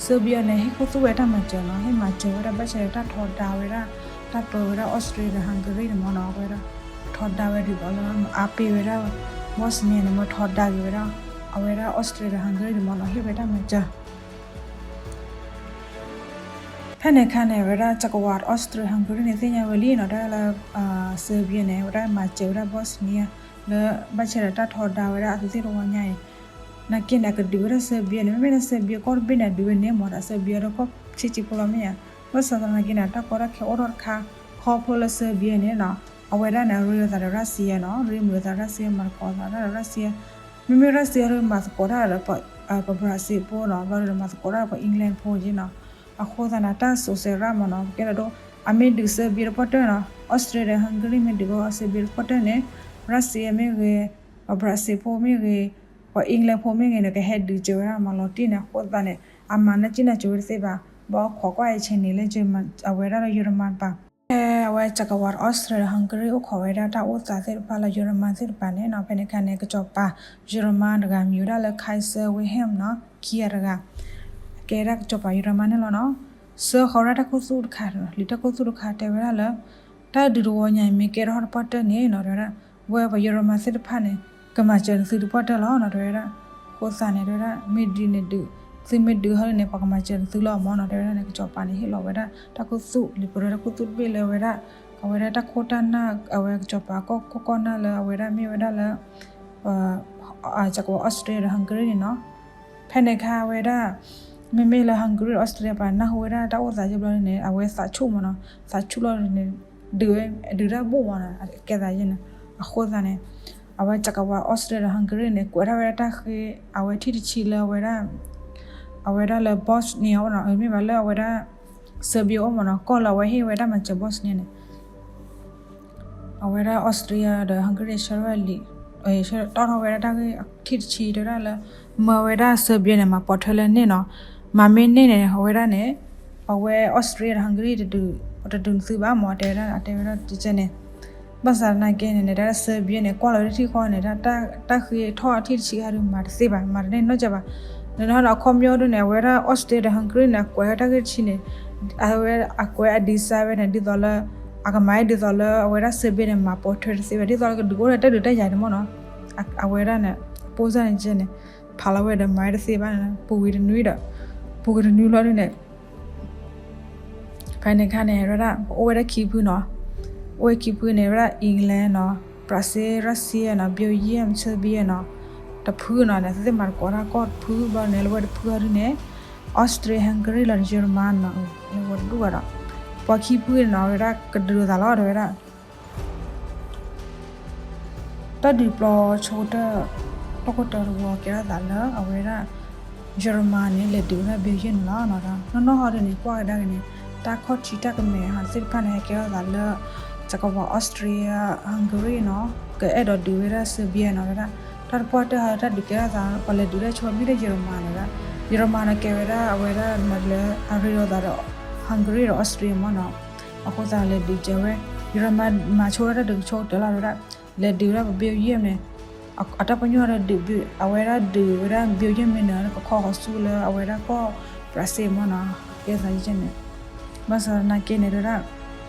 Serbia န့ၣ် ဟ့ၣ်ခူသူၣ်ဝဲတၢ်မၤစၢၤနီၤ ဟ့ၣ်မၤစၢၤဝဲဒၣ်ဘၣ်ဆၣ်ဒီးတၢ်ထီဒါဝဲဒၣ် တၢ်ပၢဝဲဒၣ် Austria ဒီး Hungary န့ၣ်မၢ်နီၤ အဝဲဒၣ် ထီဒါဝဲဒ်သိးလၢ အါပ့ၤဝဲဒၣ် Bosnia န့ၣ် မ့ၢ်ထီဒါက့ၤဝဲဒၣ် အဝဲဒၣ် Austria ဒီး Hungary န့ၣ်မၢ်နီၤ ဟ့ၣ်ဝဲတၢ်မၤစၢၤ ဖဲန့ၣ်အခါန့ၣ် အဝဲဒၣ် စကဝၤ Austria Hungary န့ၣ် သ့ၣ်ညါဝဲလံနီၤ တၢ်လၢ Serbia န့ၣ် အဝဲဒၣ်မၤစၢၤဝဲဒၣ် Bosnia လၢ ဘၣ်ဆၣ်ဒီးတၢ်ထီဒါဝဲဒၣ်အသုသ့ၣ်တဝီညါအံၤ နာ်က့န့ၣ် အကဒုးဝဲဒၣ် Serbia န့ၣ် မ့မ့ၢ်လၢ Serbia ကီၢ်တဘ့ၣ်န့ၣ် အဒုးဝဲန့ၣ်မ့ၢ်ဒီး Serbia ဒီးကီၢ်ဆံးဆံးဖိလီၤမ့ၢ်ဧါ. ဘၣ်ဆၣ်သနာ်က့န့ၣ် တၢ်ကီတၢ်ခဲအိၣ်ထီၣ်တခါ ခီဖျိလၢ Serbia န့ၣ်နီၤ အဝဲဒၣ်န့ၣ် ရ့လိာ်သးဒီး Russia နီၤ ရ့မုာ်လိာ်သး Russia မၤသကိးသးတၢ်ဒီး Russia မ့မ့ၢ် Russia ဒီးမၤသကိးတၢ်ဒီး ပ Brazil ဖိနီၤ ဘျီဒီးမၤသကိးတၢ်ဒီးပှၤ England ဖိက့နီၤ. အဃိသတးန့ၣ် တၢ်စိၤဆဲးရၣ်မၢ်နီၤ ကဲဒိး အမ့ၢ်ဒုး Serbia တပီၢ်တၢၢ်နီၤ Austria ဒီး Hungary မ့ၢ်ဒုးကီး Serbia တပီၢ်တၢၢ်န့ၣ် Russia မ့ၢ်ဂ့ၤ ပှၤ Brazil ဖိမ့ၢ်ဂ့ၤ ပှၤ England ဖိမ့ၢ်ဂ့ၤန့ၣ် ကဟဲဒုးစၢၤဝဲဒၣ်မၢ်လီၤတံၢ်န့ၣ် အဃိသတးန့ၣ် အမၤနၢ်ကံၣ်နၢ်ကၠိဝဲတသ့ဘၣ် ဘၣ်အိၣ်ခိးကွၢ်အံၤဆ့ၣ်န့ၣ်လၢ အဝဲဒၣ်လၢ German တပၤ ဖဲအဝဲ စကဝၤ Austria ဒီး Hungary အိၣ်ခိးဝဲဒၣ်တၢ်အိၣ်သးသ့ၣ်တဖၣ်လၢ German သ့ၣ်တဖၣ်န့ၣ်နီၤ ဖဲန့ၣ်အခါန့ၣ် ကစီၤပၤ German တဂၤမံၤဝဲဒၣ်လၢ Kaiser Wilhelm နီၤ ခံဂၤတဂၤ ကဲဒၣ်ကစီၤပၤ German န့ၣ်လီၤနီၤ စၢဃီၤဝဲဒၣ်တၢ်ခူသူၣ်တခါ လံာ်တၢ်ခူသူၣ်တခါတဲဝဲဒၣ်လၢ တၢ်ဒုးတဝီညါအံၤမ့ၢ်ကဲထီၣ်တပီၢ်တၢၢ်န့ၣ်နီၤ တဲဝဲဒၣ် ဝဲပှၤ German သ့ၣ်တဖၣ်န့ၣ် ကမၤစၢၤနသုတပီၢ်တၢၢ်လီၤနီၤ တဲဝဲဒၣ် အဃိသတးန့ၣ် တဲဝဲဒၣ် မ့ၢ်ဒ်န့ၣ်ဒုး သုမ့ၢ်ဒုးဟီဒ်န့ၣ် ပှၤကမၤစၢၤနသုလီၤမၢ်နီၤ တဲဝဲဒၣ်န့ၣ် ကစီၤပၤန့ၣ် ဟ့ၣ်လီၤဝဲဒၣ် တၢ်ခူသူၣ် လံာ်ပရၢတၢ်ခူသူၣ်တဘ့ၣ်လၢဝဲဒၣ် အဝဲဒၣ်တၢ်ခိၣ်တၢ်နၢ် အဝဲကစီၤပၤကီၢ်ခိၣ်ကီၢ်နၢ်လၢအဝဲဒၣ်မ့ၢ်ဝဲဒၣ်လၢ စကဝၤ Austria ဒီး Hungary န့ၣ်နီၤ ဖဲန့ၣ်အခါဝဲဒၣ် မ့မ့ၢ်လၢ Hungary Austria ပှၤနၢ်ဟူဝဲဒၣ်တၢ်အိၣ်သးယဘျီန့ၣ် အဝဲသးဆူၣ်မၢ်နီၤ သးဆူၣ်လီၤန့ၣ် ဒုး ဒုးတၢ်ဘူၣ်မၢ်နီၤ ကဲသးယဲန့ၣ် အဃိသတးန့ၣ် အဝဲစကဝၤ Austria ဒီး Hungary န့ၣ် ကွဲးထီၣ်ဝဲဒၣ်တၢ်ဃ့ အဝဲထံၣ်တဆံလၢအဝဲဒၣ် အဝဲဒၣ်လၢ Bosnia အိၣ်နီၤ မ့ၢ်ဘၣ်လၢအဝဲဒၣ် Serbia အိၣ်မၢ်နီၤ ကီၢ်လၢအဝဲဟ့ၣ်ဝဲဒၣ်မၤစၢၤ Bosnia န့ၣ် အဝဲဒၣ် Austria ဒီး Hungary ဆၢထၢၣ်လံာ် တီၣ်ထီၣ်ဝဲဒၣ်တၢ်ဂ့ၢ်ထံၣ်တဆံတဲဝဲဒၣ်လၢ မၢဝဲဒၣ် Serbia န့ၣ် မၤပိာ်ထွဲလၢန့ၣ်နီၤ မၤမ့ၢ်န့ၢ်န့ၣ် အဝဲဒၣ်န့ၣ် အဝဲ Austria ဒီး Hungary တဒုး တဒုးနသုဘၣ်မၢ် တဲဝဲဒၣ် တဲဝဲဒၣ်တကဲန့ၣ် ဘၣ်ဆၣ်သနာ်က့န့ၣ် တၢ် Serbia န့ၣ် ကွၢ်လီၤဝဲဒၣ်ထံၣ်ဃီန့ၣ် တၢ်ဃ့ထီၣ်ထံၣ်တဆံဟးဒုးမၤတသ့ဘၣ် မၤတန့ၢ်နီတစဲးဘၣ် နနီၤဒီးအခီပညီဒ်န့ၣ် အဝဲဒၣ် Austria ဒီး Hungary န့ၣ် အကွဲးဝဲတၢ်ဂ့ၢ်တဆံန့ၣ် အဝဲအကွဲးအ design ဝဲန့ၣ် ဒ်သိးလၢ အကမၤဒ်သိးလၢ အဝဲဒၣ် Serbia န့ၣ် မၤပိာ်ထွဲတသ့ဘၣ် ဒ်သိးလၢကဒုးအိၣ်ဒီးတၢ်ဒုးတၢ်ယၤန့ၣ်မ့ၢ်နီၤ. အဝဲဒၣ်န့ၣ် ပူစၢ်န့ၣ်ကဲန့ၣ် ဖးလီၤဝဲဒီးမၤဝဲတသ့ဘၣ်န့ၣ် ပူၤကွံာ်တနွံဒီး ပူၤကွံာ်တနွံလီၤဒ်န့ၣ် ဖဲန့ၣ်အခါန့ၣ် ဝဲဒၣ် ပအိၣ်ဝဲဒၣ်ခံဖုနီၤ, အိၣ်ဝဲခံဖုန့ၣ် ဝဲဒၣ် England နီၤ, Brazil, Russia နီၤ, Belgium, Serbia နီၤ, တဖုနီၤ သုသ့ၣ်မၤသကိးတၢ်ကီၢ်တဖုဘျီန့ၣ် လၢဝဲတဖုအီၤဒ်န့ၣ် Austria, Hungary လီၤ German နီၤ, လၢဝဲတဒူၣ်ဘၣ်ဒီး ပှၤခံဖုန့ၣ်နီၤ ဝဲဒၣ်ကဒုးလိာ်သးလီၤဒီးဝဲဒၣ် တၢ်ဒုးပျီဆိကတၢၢ် တခိၣ်တၢတဝီကဲထီၣ်သးလၢအဝဲဒၣ် German န့ၣ် လဲၤဒုးဝဲဒၣ် Belgium န့ၣ်လီၤ. နီၢ်နီၢ်ဟီဒ်န့ၣ် ကွၢ်ကဒါက့ၤန့ၣ် တၢ်ခီၣ်ထံးတၢ်ကမဲာ်ဟီသ့ၣ်တဖၣ်န့ၣ် ဟဲကဲထီၣ်သးလၢ စကဝၤ Austria, Hungary နီၤ ကအဲၣ်ဒိးဒုးဝဲဒၣ် Serbia နီၤ ဝဲဒၣ် တၢ်တပှၢ်တၢၢ်ဟီတၢ်ဒုးကဲထီၣ်သး ပှၤလဲၤဒုးတၢ်ဆိဘံၣ်ဒီး German နီၤ ဝဲဒၣ် German နီၤ ကဲဝဲဒၣ်အဝဲဒၣ်မၤလၢအရ့လိာ်သးဒီး Hungary ဒီး Austria မ့ၢ်နီၤ. အဃိသတးလဲၤဒုးကဲဝဲ German မၤဆိဝဲဒၣ်တၢ်ဒုးကဆိကတၢၢ်လီၤ ဝဲဒၣ် လဲၤဒုးဝဲဒၣ်ပ Belgium န့ၣ် အတၢ်ပညိၣ်ဒီးဒုး အဝဲဒၣ်ဒုးဝဲဒၣ် Belgium မ့ၢ်နၤ ကခီဃီၤဆူလၢအဝဲဒၣ်ကီၢ် Brazil မ့ၢ်နီၤ ကဲသးယဲန့ၣ် ဘၣ်ဆၣ်သနာ်က့န့ၣ် တဲဝဲဒၣ်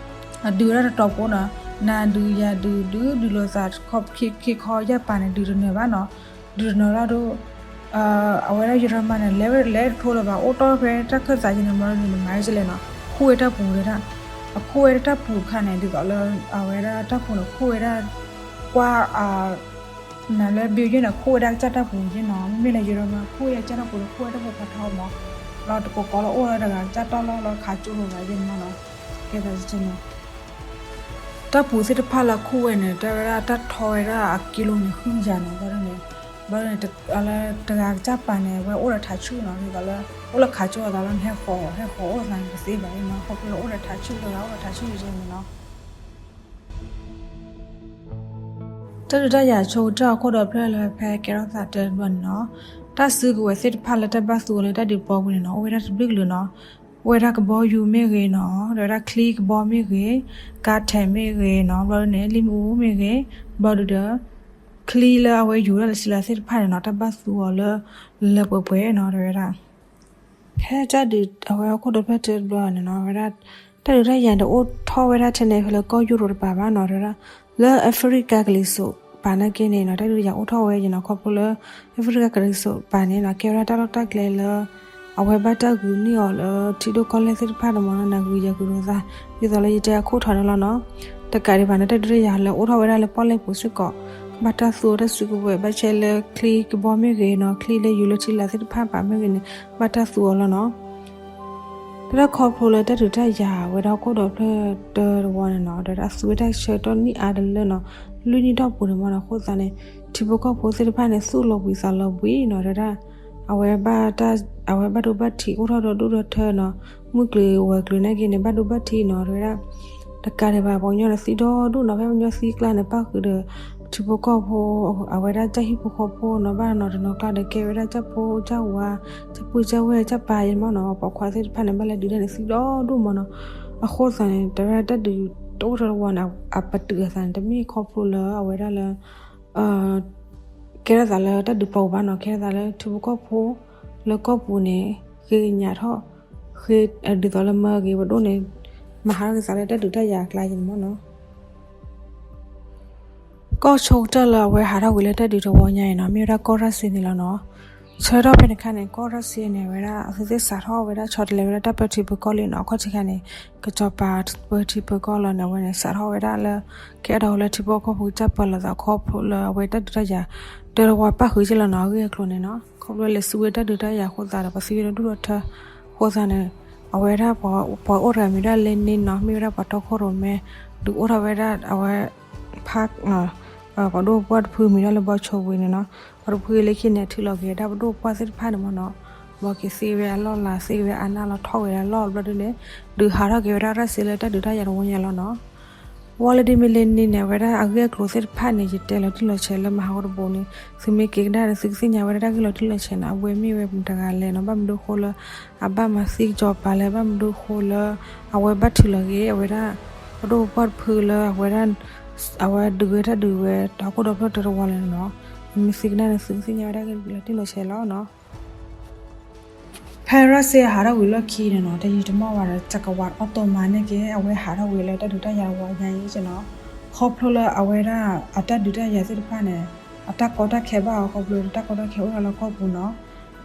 အဒုးဝဲဒၣ်တတီၤဖိနီၤ နၤဒုးယၤဒုး ဒုးဒုးလိာ်သး ခီခံခီယၢ်ပၤန့ၣ် ဒုးတနၢၤဘၣ်နီၤ ဒုးတနၢၤလီၤဒိ အဝဲဒၣ် German န့ၣ် လဲၤဝဲလဲၤတထိလၢၤဘၣ် အိၣ်တီၢ်ဖဲတၢ်ခၢၣ်သးယဲန့ၣ် မ့ၢ်ဒ်န့ၣ် မၤဝဲကလဲၣ်နီၤ ခိၣ်ဝဲတၢ်ပူၤတဲဒၣ် အခိၣ်ဝဲဒၣ်တၢ်ပူၤတခါန့ၣ် ဒ်သိးလၢ အဝဲဒၣ်တၢ်ပူၤန့ၣ် ခိၣ်ဝဲဒၣ် ကွၢ် နလၢ Belgium န့ၣ် ခိၣ်ဝဲဒၣ်ကစၢ်တၢ်ပူၤယဲနီၤ မ့မ့ၢ်လၢ German ခိၣ်ဝဲဒၣ်ကစၢ်တၢ်ပူၤန့ၣ် ခိၣ်ဝဲတၢ်ပူၤဖးထီမး လီၤတကိးကိးလၢအိၣ်လၢတဂၤကစၢ်တီၢ်လီၤ လီၤခးကၠိလိာ်သးယဲန့ၣ်မ့ၢ်နီၤ ကဲသးယဲန့ၣ် တၢ်ပူၤသ့ၣ်တဖၣ်လၢခိၣ်ဝဲန့ၣ် တဲဝဲဒၣ်တၢ်ထီဝဲဒၣ်အကံလိန့ၣ် ဃုကယၤနီၤ ဘျီဒ်န့ၣ် ဘျီဒ်န့ၣ် လၢတဂၤကစၢ်ပၤန့ၣ် ဝဲအိၣ်ဒီးထးဆူၣ်နီၤ ဒ်သိးလၢ အိၣ်လၢခးကၠိအသးလီၤ နဟဲဃီၤ ဟဲဃီၤအိၣ်သးန့ၣ် တသ့ဘၣ်နီၤ ခီဖျိလၢအိၣ်ဒီးထးဆူၣ် တဂၤအိၣ်ဒီးထးဆူၣ်ယဲန့ၣ်နီၤ တၢ်ဒုးတၢ်ယၤဆိကတၢၢ်အခိၣ်ဒီဖျၢၣ်လၢဖဲကဲထီၣ်သးတဘျီန့ၣ်နီၤ တၢ်စုကဝဲၤသ့ၣ်တဖၣ်လၢတၢ်ဘၣ်သူအီၤလၢတၢ်ဒုးပျီပူၤန့ၣ်နီၤ အိၣ်ဝဲဒၣ်တဘျုးကလုာ်နီၤ အိၣ်ဝဲဒၣ်ကဘီယူၤမ့ၢ်ဂ့ၤနီၤ ဒီးဝဲဒၣ်ချံကဘီမ့ၢ်ဂ့ၤ ကါထဲးမ့ၢ်ဂ့ၤနီၤ ဘျီဒ်န့ၣ် လံၣ်မ့ၣ်အူမ့ၢ်ဂ့ၤ ဘျီဒ်ဒီး ချံလၢအဝဲယူၤဒၣ်လၢဆံလၤသ့ၣ်တဖၣ်န့ၣ်နီၤ တၢ်ဘၣ်သူအီၤလၢ လၢပှဲၤပှဲၤနီၤ တဲဝဲဒၣ် ဖဲတၢ်ဒုးအဝဲအခိၣ်ဒီဖျၢၣ်တဘျီန့ၣ်နီၤ ဝဲဒၣ် တၢ်ဒုးတၢ်ယၤန့ၣ် တအိၣ်ထီၣ်ဝဲဒၣ်ထဲန့ၣ် ဖဲလၢကီၢ်ယူရိးတပၤဘၣ်နီၤ တဲဝဲဒၣ် လၢအဖရံကၤကလံၤစိးပၤနာ်က့န့ၣ်နီၤ တၢ်ဒုးတၢ်ယၤအိၣ်ထီၣ်ဝဲယဲနီၤ ခီဖျိလၢ အဖရံကၤကလံၤစိးပၤန့ၣ်နီၤ ကဲဝဲဒၣ်တၢ်လီၢ်တၢ်ကျဲလၢ အဝဲဘၣ်တၢ်ဂုာ်န့ၢ်အီၤလၢ ထံဒိၣ်ကီၢ်လဲၢ်သ့ၣ်တဖၣ်န့ၣ်မ့ၢ်နီၤ နဂုာ်ယဂုာ်လိာ်သး ဒ်သိးလၢယတဲအခိၣ်ထီးန့ၣ်လီၤနီၤ တကးဒံးဘၣ်န့ၣ် တၢ်ဒုးတၢ်ယၤလၢအိၣ်ထီၣ်ဝဲဒၣ်လၢပီၣ်လဲၣ်ပူၤစ့ၢ်ကီး ဘၣ်တၢ်သူအီၤတၢ်စုကဝဲၤ ဘၣ်ဆဲလၢချံကဘီမ့ၢ်ဂ့ၤနီၤ ချံလၢယူၤလၢထံလၤသ့ၣ်တဖၣ်ဘၣ်မ့ၢ်ဂ့ၤန့ၣ် ဘၣ်တၢ်သူအီၤလီၤနီၤ တၢ်ခီဖျိလၢတၢ်ဒုးတၢ်ယၤဝဲဒၣ်ခိၣ်ဒီဖျၢၣ်တဝီန့ၣ်နီၤ ဒီးအသူဝဲတၢ်ဆၢကတီၢ်နံၣ်အါတလၢနီၤ လွံၢ်နံၣ်တီၢ်ပူၤန့ၣ်မ့ၢ်နီၤ အဃိသတးန့ၣ် ထံဖိကီၢ်ဖိသ့ၣ်တဖၣ်န့ၣ် သူၣ်လီၤဘှံးသးလီၤဘှံးနီၤ တဲဝဲဒၣ် အဝဲဘၣ်တၢ် အဝဲဘၣ်ဒိဘၣ်ထံးအိၣ်ထီၣ်ဒီးဒူၣ်ဒီးထၢနီၤ မုၢ်ကျုၤဝဲၤကျုၤနာ်က့န့ၣ် ဘၣ်ဒိဘၣ်ထံးနီၤ တဲဝဲဒၣ် တကးဒံးဘၣ် ပှၤကညီဒီးသံဒီဒူၣ်နီၤ ဖဲပှၤကညီသံကျါန့ၣ် ပၣ်ဃုာ်ဒီး ထံဖိကီၢ်ဖိ အဝဲဒၣ်တၢ်ဟံၣ်ဖိဃီဖိနီၤ ဘၣ်နီၤတနီၤကျါဒီး ကဲဝဲဒၣ်တၢ်ဖိတၢ်ဝၤ တၢ်ပုၢ်တၢ်ဝဲၢ်တၢ်ပၢ်ယဲမ့ၢ်နီၤ ပိာ်ခွါသ့ၣ်တဖၣ်န့ၣ် ဘၣ်လဲၤဒုးဒၣ်န့ၣ် သံဒီဒူၣ်မ့ၢ်နီၤ အဃိသတးန့ၣ် တဲဝဲဒၣ်တၢ်ဒုးတအိၣ်ထီၣ်တဝီန့ၣ် အပတုာ်အသးန့ၣ် တမ့ၢ်ခီဖျိလၢအဝဲဒၣ်လၢ ကဲထီၣ်သးလၢတၢ်ဒုးပျီပူၤဘၣ်နီၤ ကဲထီၣ်သးလၢထံဖိကီၢ်ဖိ လၢကီၢ်ပူၤန့ၣ် ဃ့ကညးထီၣ် ဃ့ဒ်သိးလၢမၢဂ့ၤပဒိၣ်န့ၣ် မၤဟးထီၣ်က့ၤသးလၢတၢ်ဒုးတၢ်ယၤအကျါယဲန့ၣ်မ့ၢ်နီၤ ကီၢ်ဆိကတၢၢ်လၢအဝဲဟးထီၣ်ကွံာ်လၢတၢ်ဒုးတဝီညါအံၤနီၤ မ့ၢ်ဝဲဒၣ်ကီၢ်ရၢၣ်စ့န့ၣ်လီၤနီၤ. ဆၢထီၣ်ဖဲန့ၣ်အခါန့ၣ် ကီၢ်ရၢၣ်စ့န့ၣ် အဝဲဒၣ်အသုသ့ၣ်စးထီၣ်ဝဲဒၣ်ဆီတလဲဝဲဒၣ်တၢ်ပၢထံပၢကီၢ်လံနီၤ. အခီၣ်ထံးခါန့ၣ် ကစီၤပၤပၢထံပၢကီၢ်လီၤန့ၣ် အဝဲန့ၣ် စးထီၣ်ဝဲဒၣ်လၢ ကအဲၣ်ဒိးလၢထံဖိကီၢ်ဖိကစၢ်ပၢလီၤသးခီဖျိလၢအဝဲတၢ်ဒုးတၢ်ယၤ တၢတဝီပၣ်ဃုာ်က့လီၤနီၤ. အဂ့ၢ်အကျိၤန့ၣ်နီၤ ခီဖျိလဲၤစုဝဲတၢ်ဒုးတၢ်ယၤအဃိသတးဒီး ပှၤသံဝဲဒၣ်ဒူၣ်ဒီးထၢ အဃိသတးန့ၣ် အဝဲဒၣ်ပှၤ ပှၤအိၣ်တဂၤမံၤဒၣ်လ့န့ၣ်နီၤ မ့ၢ်ဝဲဒၣ်ပှၤတီခိၣ်ရိၣ်မဲ ဒုးအိၣ်ထီၣ်ဝဲဒၣ်အဝဲ ဖး ပှၤဒိၣ်ပှၢ်တဖုမံၤဒၣ်လၢဘီဆိဝံၤန့ၣ်နီၤ. ပှၤတဖုလၢခံန့ၣ် ထုးလီၤက့ၤဒၣ်ပဒိၣ်ပှၢ်သ့ၣ်တဖၣ်န့ၣ်မ့ၢ်နီၤ. ဘီက့ၤသ့ဝဲအလီၢ်လၤ သ့ဝဲအနၢ်လီၤထီၣ်ဝဲဒၣ်လီၢ်ဘျီဒုန့ၣ် ဒုးဟးထီၣ်က့ၤဝဲဒၣ်ရၢၢ်စ့လၢတၢ်ဒုးတၢ်ယၤတဝီညါလီၤနီၤ. ဝံၤလၢဒ်မ့ၢ်လ့န့ၣ်န့ၣ် အဝဲဒၣ်အဂ့ၢ်အကျိၤသ့ၣ်တဖၣ်န့ၣ် ယတဲလီၤတံၢ်လီၤဆဲးလၢမဟါကတဘိန့ၣ် သုမ့ၢ်က့ၤကဒါန့ၣ် သုကသ့ၣ်ညါဝဲဒၣ်တၢ်ဂ့ၢ်လီၤတံၢ်လီၤဆဲးန့ၣ် အဝဲမ့ၢ်ဝဲမတၤတဂၤလဲၣ်နီၤ. ဘၣ်မနုၤဃိလၢ အဘၣ်မၤသံကစီၤပၤလဲၣ် ဘၣ်မနုၤဃိလၢ အဝဲဘၣ်ထုးလီၤက့ၤ အဝဲဒၣ် ပဒိၣ်ပှၢ်တဖုလၢအဝဲဒၣ် အဝဲဒုးဝဲတၢ်ဒုးဝဲ ဟီၣ်ခိၣ်ဒီဖျၢၣ်တၢတဝီလဲၣ်နီၤ. သုမ့ၢ်သ့ၣ်ကဒါန့ၣ် သုကသ့ၣ်ညါဝဲဒၣ်တၢ်ဂ့ၢ်လီၤတံၢ်လီၤဆဲးလီၤနီၤ. ဖဲရၢၣ်စ့ဟးထီၣ်ဝံၤလီၢ်ခံန့ၣ်နီၤ တယံာ်တမီၢ်ဘၣ်ဒီး ကၠကဝးအီၣ်တိၢ်မါန့ၣ်က့ အဝဲဟးထီၣ်ဝံၤလၢတၢ်ဒုးတၢ်ယၤတဝီညါအံၤနီၤ, ခီဖျိလၢအဝဲဒၣ်အတၢ်ဒုးတၢ်ယၤသ့ၣ်တဖၣ်န့ၣ် အတၢ်ကီတၢ်ခဲဘၣ်အီၤ ခီဖျိလၢတၢ်ကီတၢ်ခဲအိၣ်ဒၣ်လၢကီၢ်ပူၤနီၤ.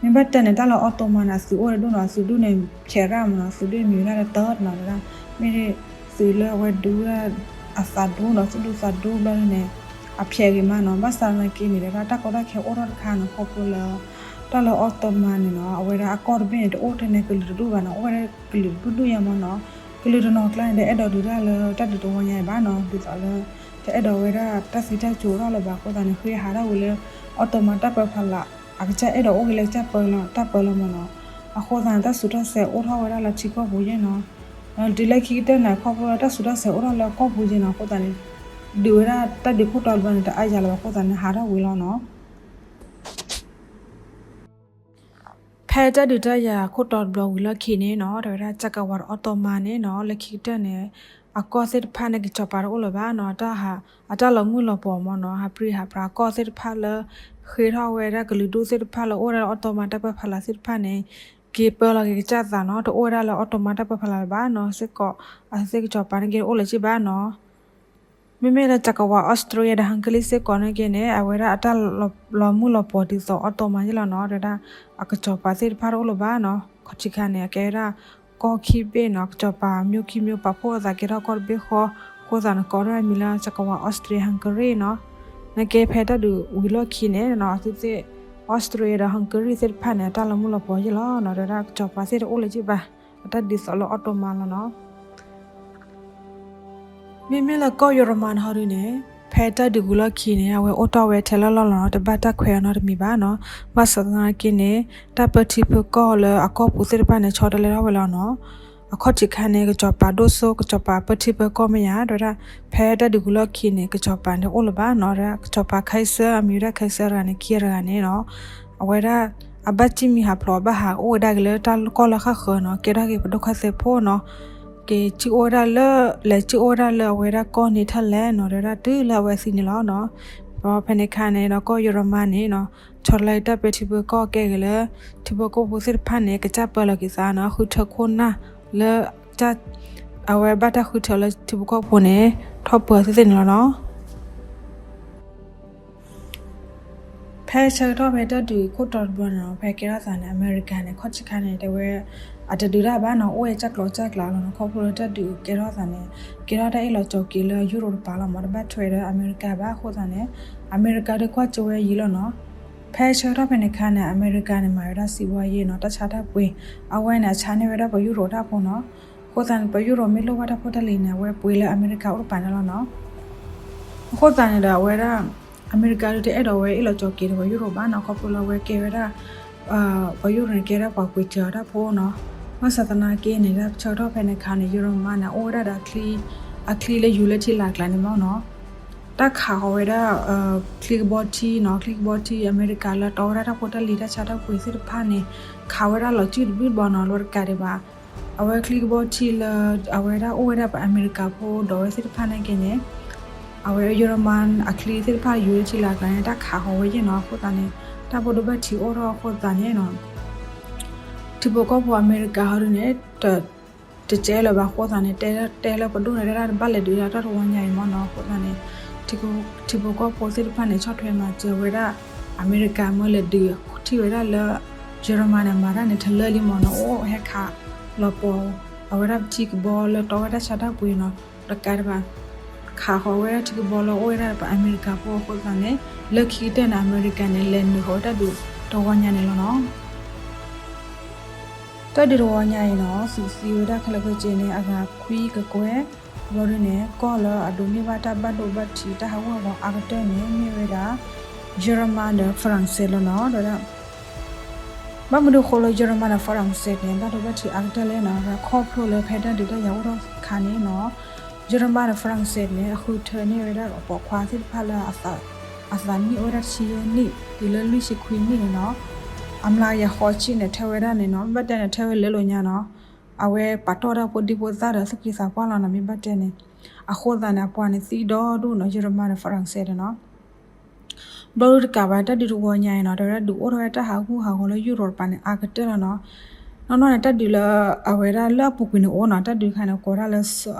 မ့ၢ်ဘၣ်တဲန့ၣ် တၢ်လၢအီၣ်တိၢ်မါန့ၣ် အသုးအိၣ်တဒူၣ်နီၤ, အသုးဒူၣ်န့ၣ် ဖျဲးရၣ်မးနီၤ, အသုးဒူၣ်မံၤဝဲဒၣ်လၢတၢ်နီၤ, မ့ၢ်သုးလၢအဝဲဒုးဝဲဒၣ် အသးဒူနီၤ, သုးဒူသးဒူဘျီန့ၣ် အဖျဲးဂ့ၤမးနီၤ. ဘၣ်ဆၣ်သနာ်က့န့ၣ် တၢ်ကီတၢ်ခဲအိၣ်ထီၣ်တခါနီၤ ခီဖျိလၢ တၢ်လၢအီၣ်တိၢ်မါန့ၣ်နီၤ အဝဲဒၣ်အကီၢ်တဘ့ၣ်န့ၣ် တအိၣ်ထဲန့ၣ် ကလုာ်တဒူၣ်ဘၣ်နီၤ, အိၣ်ဝဲဒၣ်ကလုာ်တဒူၣ်ဒူၣ်ညါမးနီၤ. ကလုာ်တနီၤကျါန့ၣ် တအဲၣ်ဒိးဒုးတၢ်လၢတၢ်ဒုးတဝီညါအံၤဘၣ်နီၤ, ဒ်သိးလၢ တအဲၣ်ဒိးဝဲဒၣ်တၢ်သံတၢ်စူၤထီၣ်လၢၤဘၣ်အဃိသတးန့ၣ် ဃ့ဟးထီၣ်ဝံၤလၢ အီၣ်တိၢ်မါတၢ်ပၢဖီလာ် အကစၢ်အဲၣ်ဒိးအိၣ်က့ၤလၢတၢ်ပၢလီၤမးနီၤ. အဃိသတးန့ၣ် တၢ်စူၤတၢ်စဲးအိၣ်ထီၣ်ဝဲဒၣ်လၢထံကီၢ်ပူၤယဲနီၤ. တုၤလၢခံကတၢၢ်န့ၣ် ခီဖျိလၢတၢ်စူၤတၢ်စဲးအိၣ်ထီၣ်လၢကီၢ်ပူၤယဲနီၤ အဃိသတးန့ၣ် ဒုးဝဲဒၣ်တၢ်ဒုးခိၣ်တီတဘျီန့ၣ် တအါယၤလၢၤဘၣ်အဃိသတးန့ၣ် ဟးထီၣ်ဝံၤလီၤနီၤ. ဖဲတၢ်ဒုးတၢ်ယၤခိၣ်တီတဘျီဝံၤလီၢ်ခံန့ၣ်နီၤ တဲဝဲဒၣ် ကၠကဝးအီၣ်တိၢ်မါန့ၣ်နီၤ လၢခံကတၢၢ်န့ၣ် အကီၢ်သ့ၣ်တဖၣ်န့ၣ် ကစီၤပၤတအိၣ်လၢၤဘၣ်နီၤ, တၢ်ဟး အတၢ်လီၤမုၢ်လီၤပှီၤမးနီၤ, ဟးပြံဟးပြါအကီၢ်သ့ၣ်တဖၣ်လၢ ဃ့ထီၣ်ဝဲဒၣ်ကလုာ်ဒူၣ်သ့ၣ်တဖၣ်လၢအိၣ်ဝဲဒၣ်လၢအီၣ်တိၢ်မါတၢ်ပၢဖီလာ်သ့ၣ်တဖၣ်န့ၣ် က့ၤပၢလီၤက့ၤကစၢ်သးနီၤ, တအိၣ်ဝဲဒၣ်လၢအီၣ်တိၢ်မါတၢ်ပၢဖီလာ်လၢၤဘၣ်နီၤ. စ့ၢ်ကီး အသုးသ့ၣ်ကစီၤပၤန့ၣ်က့ၤတအိၣ်လၢၤဘၣ်နီၤ. မ့မ့ၢ်လၢကၠကဝး Austria ဒီး Hungary စ့ၢ်ကီးန့ၣ်က့န့ၣ် အဝဲဒၣ်အတၢ်လီၤမုၢ်လီၤပှီၤဒ်သိးအီၣ်တိၢ်မါယဲလီၤနီၤ, တဲဝဲဒၣ် အကစီၤပၤသ့ၣ်တဖၣ်တအိၣ်လၢၤဘၣ်နီၤ. ခီၣ်ထံးခါန့ၣ် အကဲဝဲဒၣ် ကီၢ်ခံဘ့ၣ်နီၤ, ကစီၤပၤ မျိုးခံမျိုး ပာ်ဖှိၣ်အသးကဲထီၣ်ကီၢ်တဘ့ၣ်ဃီ, အဃိသတးန့ၣ် ကိးထီၣ်မံၤလၢ ကၠကဝး Austria Hungary နီၤ. နကဲဖဲတၢ်ဒုးဝံၤလီၢ်ခံန့ၣ်နီၤ အသုးသ့ၣ် Austria ဒီး Hungary သ့ၣ်တဖၣ်န့ၣ် အတၢ်လီၤမုၢ်လီၤပှီၤယဲလီၤနီၤ, တဲဝဲဒၣ် ကစီၤပၤသ့ၣ်တအိၣ်လၢၤဘၣ်, အတၢ်ဒ်သိးလၢအီၣ်တိၢ်မါလီၤနီၤ. မ့မ့ၢ်လၢကီၢ်ယီၤရမၤန့ၣ်ဟီဒုန့ၣ် ဖဲတၢ်ဒုးဝံၤလီၢ်ခံန့ၣ် အဝဲအိၣ်တီၢ်ဝဲထဲလၢလီၢ်လီၤနီၤ, တဘၣ်တၢ်ခွဲးအီၤနီတမံၤဘၣ်နီၤ. ဘၣ်ဆၣ်သနာ်က့န့ၣ် တၢ်ပၢထံပၢကီၢ်လၢအကီၢ်ပူၤသ့ၣ်တဖၣ်န့ၣ် ဆီတလဲထီၣ်ဝဲလီၤနီၤ. အခီၣ်ထံးခါန့ၣ် ကစီၤပၤဒိၣ်စိ ကစီၤပၤပၢထံပၢကီၢ်မ့ၢ်ယါ တဲဝဲဒၣ် ဖဲတၢ်ဒုးဝံၤလီၢ်ခံန့ၣ် ကစီၤပၤန့ၣ်အိၣ်လၢၤဘၣ်နီၤ, တဲဝဲဒၣ် ကစီၤပၤ Kaiser အမံၤဝဲဒၣ် Kaiser တဂၤန့ၣ် ခံဂၤတဂၤန့ၣ်နီၤ အဝဲဒၣ် အဘၣ်စံၣ်မံၤဟးဖျိး အဘၣ်ဟးအိၣ်ဝဲဒၣ်က့ၤလၢတၢ်ကီၢ်လၢဃၣ်ဃၢၤနီၤ, ကဲထီၣ်က့ၤပဒိၣ်ခၢၣ်သဲဖိနီၤ, က့ၤစံၣ်အိၣ်ဝဲဒၣ်လၢ လဲၤစံၣ်အိၣ်ဝဲဒၣ်လၢအဝဲဒၣ်ကီၢ် Netherlands နီၤ, တဲဝဲဒၣ်တုၤလၢအဝဲသံန့ၣ်လီၤနီၤ. ဒီးဖဲန့ၣ်ခါန့ၣ်ဒီး ကီၢ်ယီၤရမၤန့ၣ်နီၤ ဆီတလဲတၢ်ပၢထံပၢကီၢ် ကဲက့ၤလၢ ထံဖိကီၢ်ဖိသ့ၣ်တဖၣ်န့ၣ် ကစၢ်ပၢလီၤက့ၤသးနီၤ, ဃုထၢခိၣ်နၢ်လၢ အဝဲဘၣ်တၢ်ဃုထၢလၢထံဖိကီၢ်ဖိန့ၣ် ထီၣ်ပၢၤသ့ၣ်သ့ၣ်န့ၣ်လီၤနီၤ. ဖဲဆၢကတီၢ်ဖဲတၢ်ဒုးခိၣ်တီတဘျီန့ၣ်နီၤ ဖဲကဲထီၣ်သးန့ၣ် အမဲရကၤန့ၣ် ခီၣ်ထံးခါန့ၣ် တဲဝဲ အတဒုးတၢ်ဘၣ်နီၤ, အိၣ်ဝဲကၠၢ်ကျိးကၠၢ်ကျါလီၤနီၤ. ခီဖျိလၢတၢ်ဒုးကဲထီၣ်သးန့ၣ် ကဲထီၣ်တၢ်အ့ၣ်လိာ်ဆိးက့လၢယူရိၤတပၤလီၤမး, တဘၣ်ထွဲဒီးအမဲရကၤဘၣ်အဃိသတးန့ၣ် အမဲရကၤဒီးကွၢ်ကၠိဝဲယံာ်လီၤနီၤ. ဖဲဆၢကတီၢ်ဖဲန့ၣ်ခါန့ၣ် အမဲရကၤန့ၣ် မၤဝဲဒၣ်စံးဝါယဲၢ်နီၤ, တၢ်ဆါတၢ်ပှ့ၤ, အဝဲန့ၣ် အဆါန့ၢ်ဝဲဒၣ်ပယူရိၤတၢ်ဖိနီၤ. အဃိသတးန့ၣ် ပယူရိၤမ့ၢ်လိၣ်ဘၣ်တၢ်ဖိတၢ်လံၤန့ၣ် အဝဲပှ့ၤလၢအမဲရကၤအိၣ်တပၤန့ၣ်လီၤနီၤ. အဃိသတးန့ၣ်ဒီး အဝဲဒၣ် အမဲရကၤဒုးတအဲၣ်ဒိးဝဲအ့ၣ်လိာ်ဆိးက့ဒီးပယူရိၤဘၣ်နီၤ, ခီဖျိလၢအဝဲကဲဝဲဒၣ် ပယူရိၤန့ၣ် ကဲဒၣ်ပှၤပှ့ၤစၢၤအီၤတၢ်ဖိနီၤ. ဘၣ်ဆၣ်သနာ်က့န့ၣ် ဆၢကတီၢ်ဖဲန့ၣ်ခါန့ၣ် ယီၤမၤန့ၣ် အိၣ်ဝဲဒၣ်ဒီး အချံလၢယူၤလၢထံလာ်ကျါန့ၣ်မးနီၤ, တၢ်ခးဃီၤဝဲဒၣ် ချံကဘီထံနီၤ, ချံကဘီထံ အမဲရကၤလၢတီဝဲဒၣ်တၢ်ဖိတၢ်လံၤတၢ်ဆါတၢ်ပှ့ၤသ့ၣ်တဖၣ်န့ၣ် ခးဝဲဒၣ်လီၤစုၣ်တဘျုးဘျီနီၤ, လီၤတကးဒံးဘၣ်. အဝဲချံကဘီထံလၢ အဝဲဒၣ်အိၣ်ဝဲဒၣ်ပှၤအမဲရကၤဖိဒိးဝဲသ့ၣ်တဖၣ်န့ၣ်က့န့ၣ် အဝဲယီၤမၤအချံသ့ၣ်တဖၣ်ယူၤလၢထံလာ်ကျါန့ၣ် တၢ်ခးဃီၤဝဲယဲၢ်နီၤ, အဃိသတးန့ၣ် တၢ်ဖိဒိၣ်ဘၣ်ထံးအိၣ်ထီၣ်အဃိသတးန့ၣ်နီၤ ထံဖိကီၢ်ဖိအမဲရကၤဟီဒုန့ၣ် တကဲလၢၤဘၣ်အဃိသတးန့ၣ် တဲလၢပဒိၣ်န့ၣ် တဲဒၣ်တဘၣ်လဲၤဒုးဒၣ်တၢ်တဝီညါအံၤမးနီၤ, အဃိသတးန့ၣ် ထံဖိကီၢ်ဖိသ့ၣ်တဖၣ်န့ၣ် ဆီၣ်ထွဲမၤစၢၤဝဲဒၣ် အမဲရကၤမ့ၢ်လဲၤဒုး ထံၣ်ဝဲဒၣ်လၢ ယီၤမၤန့ၣ် မၤတၢ်န့ၣ်တလၢလံမးနီၤ, အိၣ်ဟဲခးလီၤပှီၤ အဝဲဒၣ်ထံကဘီလၢတီဝဲဒၣ်ဆါတၢ်ပှ့ၤနီၤ, တကးဒံးဘၣ် ခးဃီၤဝဲဒၣ်ထံကဘီလၢအိၣ်ဝဲဒၣ်ပှၤအမဲရကၤဖိအဃိသတးန့ၣ် လၢခံကတၢၢ်န့ၣ် အမဲရကၤန့ၣ် လဲၤနုာ်ဃီၤဝဲတၢ်ဒုးတဝီညါန့ၣ်လီၤနီၤ. တၢ်ဒုးတဝီညါအံၤနီၤ သုးသံဝဲဒၣ်ခဲလၢာ်ခဲဆ့န့ၣ် အဂၤခွံကကွဲၢ်, ဘျီဒုန့ၣ် ကီၢ်လၢအဒိးန့ၢ်ဘၣ်တၢ်ဘၣ်ဒိဘၣ်ထံးတၢ်ဟးဂူာ်ဟးဂီၤအါကတၢၢ်န့ၣ် မ့ၢ်ဝဲဒၣ် ယီၤမၤဒီး France လီၤနီၤ, ဒီး ဘၣ်မနုၤဃိလၢယီၤမၤဒီး France န့ၣ် ဘၣ်ဒိဘၣ်ထံးအါကတၢၢ်လဲၣ်နီၤ, ခီဖျိလၢဖဲတၢ်ဒုးတၢ်ယၤအိၣ်ထီၣ်ခါန့ၣ်နီၤ ယီၤမၤဒီး France န့ၣ် အဃုထၢန့ၢ်ဝဲဒၣ်အပိာ်ခွါသ့ၣ်တဖၣ်လၢ အသးနံၣ်အိၣ်ဝဲဒၣ်တဆံယဲၢ်နံၣ် တုၤလၢလွံၢ်ဆံခွံနံၣ်န့ၣ်နီၤ, အမျးကယၤဃိးဆံန့ၣ် ထၢဝဲဒၣ်န့ၣ်နီၤ, မ့ၢ်ဘၣ်တဲန့ၣ် ထၢဝဲလၢလိာ်ညါနီၤ, အဝဲပာ်တီၢ်တၢ်ဖိဒံဖိသၣ်ဒီးသူၣ်က့သးပှၢ်လီၤနီၤ, မ့ၢ်ဘၣ်တဲန့ၣ် အဃိသတးန့ၣ် အပှၤန့ၣ်သံဒီဒူၣ်နီၤ, ယီၤမၤဒီး France န့ၣ်နီၤ ဘျီဒုတကးဘၣ် တၢ်ဒုးတဝီညါအံၤနီၤ တဲဝဲဒၣ်ဒုးအိၣ်ထီၣ်ဝဲတၢ်ဟးဂူာ်ဟးဂီၤလၢယူရိၤတပၤန့ၣ် အါကတၢၢ်လီၤနီၤ. နီၢ်နီၢ်န့ၣ် တၢ်ဒုးလၢအဝဲဒၣ်လၢအပူၤကွံာ်န့ၣ်အိၣ်နီၤ, တၢ်ဒုးတခါန့ၣ် ကိးဒၣ်လၢ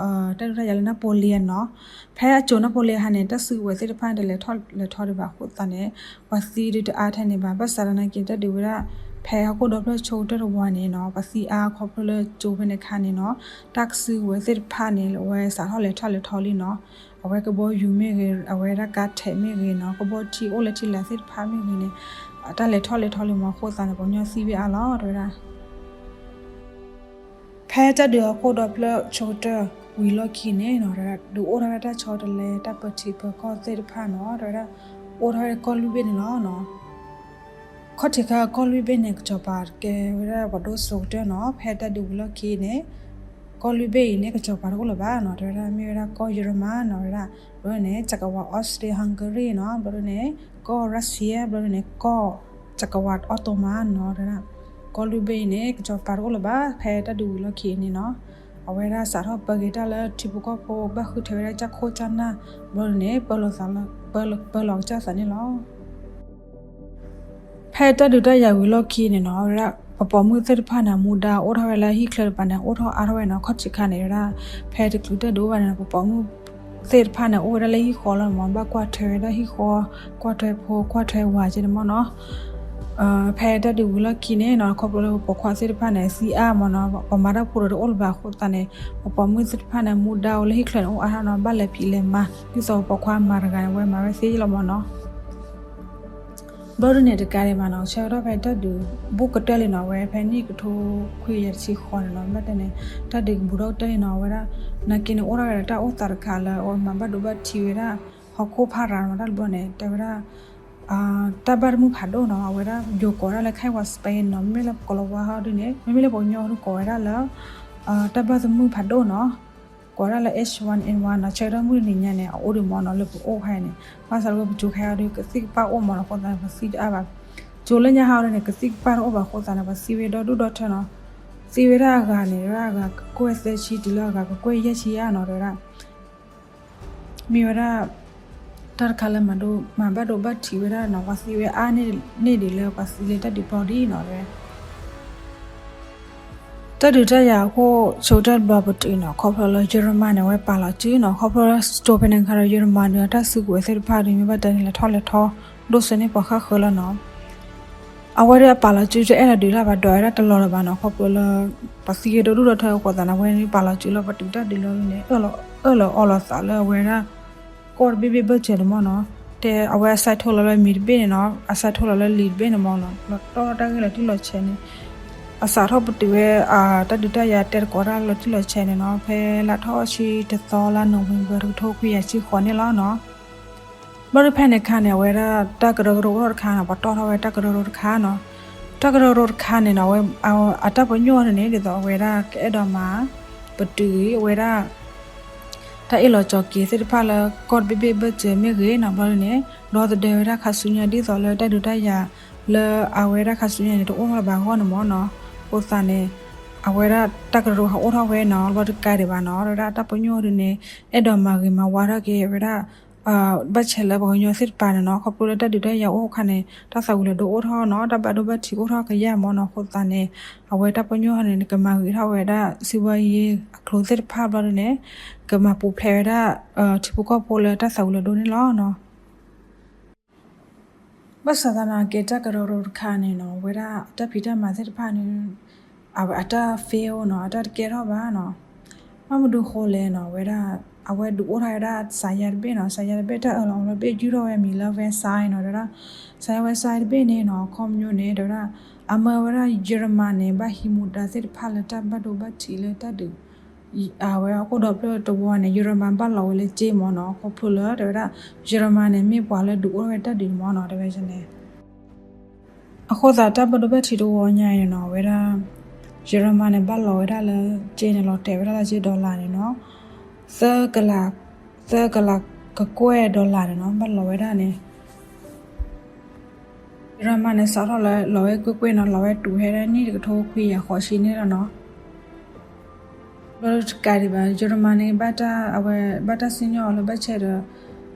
တၢ်ဒုးတၢ်ယၤလၢ Napoleon နီၤ. ဖဲအစိၤ Napoleon ဟါန့ၣ် တၢ်စုကဝဲၤသ့ၣ်တဖၣ်န့ၣ် တလဲၤထီၣ်လဲၤထီဒံးဘၣ်အဃိသတးန့ၣ် ပှၤသံဒုးတအါထဲန့ၣ်ဘၣ်. ဘၣ်ဆၣ်သနာ်က့ တၢ်ဒုးဝဲဒၣ် ဖဲဟီၣ်ခိၣ်ဒီဖျၢၣ်ဆိကတၢၢ်တဝီန့ၣ်နီၤ ပှၤသံအါခီဖျိလၢစိၤဖဲန့ၣ်အခါန့ၣ်နီၤ တၢ်စုကဝဲၤသ့ၣ်တဖၣ်န့ၣ် အဝဲစးထီၣ်လဲၤထီၣ်လဲၤထီလံနီၤ. အဝဲကဘီယူၤမ့ၢ်ဂ့ၤ, အဝဲဒၣ်ကါထဲးမ့ၢ်ဂ့ၤနီၤ, ကဘီထံအိၣ်လၢထံလာ်သ့ၣ်တဖၣ်မ့ၢ်ဂ့ၤန့ၣ် တၢ်လဲၤထီၣ်လဲၤထီလံမးအဃိသတးန့ၣ် ပှၤကညီသံဝဲအါလီၤ တဲဝဲဒၣ်. ဖဲတၢ်ဒုးဟီၣ်ခိၣ်ဒီဖျၢၣ်ဆိကတၢၢ်ဝံၤလီၢ်ခံန့ၣ်နီၤ တဲဝဲဒၣ် ဒုးအိၣ်ထီၣ်ဝဲဒၣ်တၢ်ဆီတလဲ တၢ်ပၢထံပၢကီၢ်သ့ၣ်တဖၣ်နီၤ တဲဝဲဒၣ် အိၣ်ထီၣ်ဝဲဒၣ်ကီၢ်လွံၢ်ဘ့ၣ်န့ၣ်လီၤနီၤ. ခီၣ်ထံးခါကီၢ်လွံၢ်ဘ့ၣ်န့ၣ် ကစီၤပၤကဲဝဲဒၣ်ပှၤဒိၣ်စိကတၢၢ်နီၤ. ဖဲတၢ်ဒုးဝံၤလီၢ်ခံန့ၣ် ကီၢ်လွံၢ်ဘ့ၣ်အံၤန့ၣ် ကစီၤပၤတအိၣ်လၢၤဘၣ်နီၤ တဲဝဲဒၣ် မ့ၢ်ဝဲဒၣ်ကီၢ်ယရမၤနီၤ တဲဝဲဒၣ် ဘျီန့ၣ် จักรวรรดิออสเตรีย-ฮังการีနီၤ ဘျီန့ၣ် ကီၢ်ရၢၡီးယါ ဘျီန့ၣ် ကီၢ်จักรวรรดิออตโตมันနီၤ တဲဝဲဒၣ် ကီၢ်လွံၢ်ဘ့ၣ်အံၤန့ၣ် ကစီၤပၤတအိၣ်လၢၤဘၣ် ဖဲတၢ်ဒုးဝံၤလီၢ်ခံန့ၣ်နီၤ. အဝဲဒၣ်စးထီၣ်ပၢက့ၤတၢ်လၢထံဖိကီၢ်ဖိ ဘၣ်ဃုထၢဝဲဒၣ်ကၢ်ခိၣ်ကၢ်နၢ် ဘျီန့ၣ် ပၢလီၤကစၢ်သးန့ၣ်လီၤ. ဖဲတၢ်ဒုးတၢ်ယၤဝံၤလီၢ်ခံန့ၣ်နီၤ ဝဲဒၣ် ပပိာ်မုၣ်သ့ၣ်တဖၣ်န့ၣ် မူဒါအိၣ်ထီၣ်ဝဲလၢဟံၣ်ချၢတပၤန့ၣ် အိၣ်ထီၣ်အါထီၣ်ဝဲနီၤ. ခီၣ်ထံးခါန့ၣ် ဝဲဒၣ် ဖဲတချုးတၢ်ဒုးအိၣ်ဘၣ်န့ၣ် ပပိာ်မုၣ်သ့ၣ်တဖၣ်န့ၣ် အိၣ်ဝဲဒၣ်လၢဟံၣ်ဃီလီၤမး ဘၣ်ကွၢ်ထွဲဝဲဒၣ်ဟံၣ်ဃီ ကွၢ်ထွဲဖိ ကွၢ်ထွဲဝၤကဲန့ၣ်မးနီၤ. ဖဲတၢ်ဒုးဝံၤလီၢ်ခံန့ၣ်နီၤ ခီဖျိလၢပပိာ်ခွါသ့ၣ်တဖၣ်န့ၣ် သံအါမးနီၤ ပှၤမၤတၢ်ဖိဒီးတအိၣ်လၢၤဘၣ်အဃိသတးန့ၣ် ပပိာ်မုၣ်သ့ၣ်တဖၣ်န့ၣ် မူဒါအိၣ်လၢဟံၣ်ချၢန့ၣ် အိၣ်အါထီၣ်နီၤ ဘၣ်လဲၤဖံးလဲၤမၤ ဒ်သိးပပိာ်ခွါမၤတဂၤန့ၣ် ဝဲမၤဝဲသ့လီၤမးနီၤ. ဘျီဒုန့ၣ်တကးဒံးဘၣ်နီၤ ဆၢကတီၢ်ဖဲတၢ်ဒုးဘူးကတၢၢ်လံနီၤ ဝဲဖဲနံၣ်ကထိခွံကယၤတဆံဃိးန့ၣ်နီၤ ဘၣ်တဲန့ၣ် တၢ်ဒုးကဘူးထီၣ်ကတၢၢ်လံနီၤ ဝဲဒၣ် နာ်က့န့ၣ် အိၣ်ထီၣ်ဝဲဒၣ်တၢ်အိၣ်သးတခါလၢ အဝဲမၤဘၣ်ဒိဘၣ်ထံးဝဲဒၣ် ဟီၣ်ခိၣ်ဖးရၤနီၤ တၢ်တဘျီန့ၣ် တဲဝဲဒၣ် တၢ်ဘၣ်တမုၢ်ဖးဒိၣ်နီၤ အဝဲဒၣ်ယိၤကိးဒၣ်လၢခဲအံၤဝဲ Spain နီၤ မ့မ့ၢ်လၢပကလီၤဝါဟီဒုန့ၣ် မ့မ့ၢ်လၢပှၤကညီဒုကိးဝဲဒၣ်လၢ တၢ်ဘၣ်တမုၢ်ဖးဒိၣ်နီၤ ကိးဒၣ်လၢ H one N one နီၤ ဆၢကတီၢ်မုၢ်တနံၤညါန့ၣ် အအိၣ်ဒံးမးနီၤ လၢပအိၣ်ခါအံၤန့ၣ် ဘၣ်ဆၣ်လၢပကၠိခဲအံၤဒီး ကသံၣ်ကပၢ်အိၣ်မးနီၤ အဃိသတးန့ၣ် ပသံတအါဘၣ် ကၠိလၢညါဟီဒုန့ၣ် ကသံၣ်ကပၢ်တအိၣ်ဘၣ်အဃိသတးန့ၣ် ပသံဝဲဒီဒူၣ်ဒီထၢနီၤ သံဝဲဒၣ်အဂၤန့ၣ် ဝဲဒၣ်အဂၤကကွဲၢ်သၢဆံတုၤလၢအဂၤကကွဲၢ်ယဲၢ်ဆံယါနီၤ တဲဝဲဒၣ် မ့ၢ်ဝဲဒၣ် တၢ်တခါလၢမၤဘၣ်ဒိဘၣ်ထံးဝဲဒၣ်နီၤ ပှၤသံဝဲအါန့ၢ်ဒံးလၢပှၤသံလၢတၢ်ဒုးပျီဒ်နီၤ တဲဝဲ တၢ်ဒုးတၢ်ယၤအခိၣ် ဆိကတၢၢ်တဘျီပတုာ်နီၤ ခီဖျိလၢယရမၤန့ၣ် အဝဲပာ်လီၤစုနီၤ ခီဖျိလၢ Spain ဖဲန့ၣ်ခါဒီး ယရမၤန့ၣ် တၢ်စုကဝဲၤသ့ၣ်တဖၣ်ဒီး မ့ၢ်ဘၣ်တဲန့ၣ် လဲၤထီၣ်လဲၤထီ ဒိၣ်စိန့ၢ်ပှၤဃၣ်ဃၢၤလီၤနီၤ အဝဲဒၣ်အပာ်လီၤစုတအဲၣ်လီၤဒုးလၢၤဘၣ် ဒွးဝဲဒၣ်တလီၤလၢၤဘၣ်နီၤ ခီဖျိလၢ ပှၤသံဂ့ၤဒီဒူၣ်ဒီထၢအဃိသတးန့ၣ် အဝဲန့ၣ်ပာ်လီၤစုလၢပတုာ်တၢ်ဒုးလီၤန့ၣ် အၢၣ်လီၤအီလီၤသးလၢအဝဲဒၣ် ကီၢ်တဘ့ၣ်ဘ့ၣ်ဘၢၣ်စၢၤန့ၣ်မးနီၤ တဲအဝဲအစဲးထိလီၤလၢမံၤတဘ့ၣ်န့ၣ်နီၤ အစဲးထိလီၤလၢလံာ်တဘ့ၣ်န့ၣ်မးနီၤ လီၤတီၢ်တၢ်ဂ့ၢ်လီၤတံၢ်လီၤဆဲးန့ၣ် အစးထီၣ်ပတုာ်ဝဲ တၢ်ဒုးတၢ်ယၤတဲတကိးတၢ်လီၤတံၢ်လီၤဆဲးန့ၣ်နီၤ ဖဲလါထီၣ်ဆံတသီလါ November တကထိခွံကယၤဆံဃိးန့ၣ်လီၤနီၤ ဘျီဒုဖဲန့ၣ်ခါန့ၣ် အဝဲဒၣ်တၢ်ကရၢကရိအိၣ်ထီၣ်တခါနီၤ ပှၤတီၢ်ထီၣ်ဝဲတၢ်ကရၢကရိတခါနီၤ တၢ်ကရၢကရိတခါန့ၣ်နီၤ အဝဲ အတၢ်ပညိၣ်န့ၣ်န့ၣ် ဒ်သိးအဝဲဒၣ်ကအဲၣ်ဒိးမၤ ပတုာ်အဝဲဒၣ် တၢ်အ့ၣ်လိာ်ဆိးက့သ့ၣ်တဖၣ်လၢကီၢ်တဘ့ၣ်ဘ့ၣ်ဘၢၣ်စၢၤမ့ၢ်ဂ့ၤနီၤ ဘျီဒုန့ၣ် ဒီသဒၢဝဲဒၣ်ခါဆူညါဒ်သိးလၢတၢ်ဒုးတၢ်ယၤလၢအဝဲဒၣ်ခါဆူညါန့ၣ် တအိၣ်ထီၣ်လၢၤဘၣ်အဂီၢ်န့ၣ်မးနီၤ အဃိသတးန့ၣ် အဝဲဒၣ်တၢ်ကရၢကရိဟးအိၣ်ထီၣ်ဝဲနီၤ ဘျီတကးဒံးဘၣ်နီၤ အဝဲဒၣ်တၢ်ပညိၣ်ဒုန့ၣ် အဲၣ်ဒိးမၤဂ့ၤမၤဝါထီၣ်က့ၤဝဲဒၣ် ဘၣ်ဆဲးလၢပှၤကညီသ့ၣ်တဖၣ်န့ၣ်နီၤ ခီဖျိလၢတၢ်ဒုးတၢ်ယၤအိၣ်ခါန့ၣ် တၢ်သးဝံၤလီၤဒိအိၣ်ထီၣ်နီၤ တၢ်ဘၣ်ဒိဘၣ်ထံးအိၣ်ထီၣ်ကယၢ်မးနီၤ အဃိသတးန့ၣ် အဝဲတၢ်ပညိၣ်န့ၣ် ကမၤဂ့ၤထီၣ်ဝဲဒၣ် စီးပွားရေး အကျိၤသ့ၣ်တဖၣ်ဘျီဒုန့ၣ် ကမၤပူၤဖျဲးဝဲဒၣ် ထံဖိကီၢ်ဖိလၢတၢ်သးဝံၤလီၤဒိန့ၣ်လီၤနီၤ ဘၣ်ဆၣ်သနာ်က့ တၢ်ကရၢကရိတခါန့ၣ်နီၤ အဝဲဒၣ်တၢ်ဖံးတၢ်မၤသ့ၣ်တဖၣ်န့ၣ် အဝဲအတၢ် fail နီၤ အတၢ်တကဲထီၣ်ဘၣ်နီၤ ဘၣ်မနုၤဃိလဲၣ်နီၤ အဝဲဒၣ် အဝဲဒုးအိၣ်ထီၣ်ဝဲဒၣ် စးယါတဘ့ၣ်နီၤ စးယါတဘ့ၣ်တၢ်အၢၣ်လီၤအီလီၤတဘ့ၣ် ယုၢ်ထီၣ်ဝဲမံၤလၢ Versailles နီၤ တဲဝဲဒၣ် စးယါ Versailles တဘ့ၣ်န့ၣ်နီၤ အခီပညီန့ၣ် တဲဝဲဒၣ် အမၢဝဲဒၣ်ယရမၤန့ၣ် ဘၣ်ဟံးမူဒါသ့ၣ်တဖၣ်လၢတၢ်ဘၣ်ဒိဘၣ်ထံးလၢတၢ်ဒုး အဝဲဟီၣ်ခိၣ်ဒီဖျၢၣ်တဝီန့ၣ် ယရမၤဘၣ်လီၤဝဲလၢကၠ့မးနီၤ ခီဖျိလၢတဲဝဲဒၣ် ယရမၤန့ၣ် မ့ၢ်ပှၤလၢဒုးအိၣ်ထီၣ်ဝဲတၢ်ဒုးန့ၣ်မးနီၤ တဲဝဲန့ၣ် အဃိသတးတၢ်ဘၣ်ဒိဘၣ်ထံးတဝီညါအံၤန့ၣ်နီၤ အဝဲဒၣ် ယရမၤန့ၣ် ဘၣ်လီၤဝဲဒၣ်လၢကၠ့န့ၣ် လီၤတဲာ်ဝဲဒၣ်လၢကၠ့ dollar န့ၣ်နီၤ သၢကလး သၢကလးကကွဲၢ် dollar န့ၣ်နီၤ ဘၣ်လီၤဝဲဒၣ်န့ၣ် ယရမၤန့ၣ် စးထီၣ်လၢလီၤဝဲကွ့ၢ်ကွ့ၢ်နီၤ လီၤဝဲတုၤဖဲဒၣ်နံၣ်တကထိခွံကယၤဃိးဆံန့ၣ်လီၤနီၤ ဘျီတကးဒံးဘၣ် ယရမၤန့ၣ် ဘၣ်တၢ် အဝဲဘၣ်တၢ်စံၣ်ညီၣ်အီၤလၢဘၣ်ဆဲးဒီး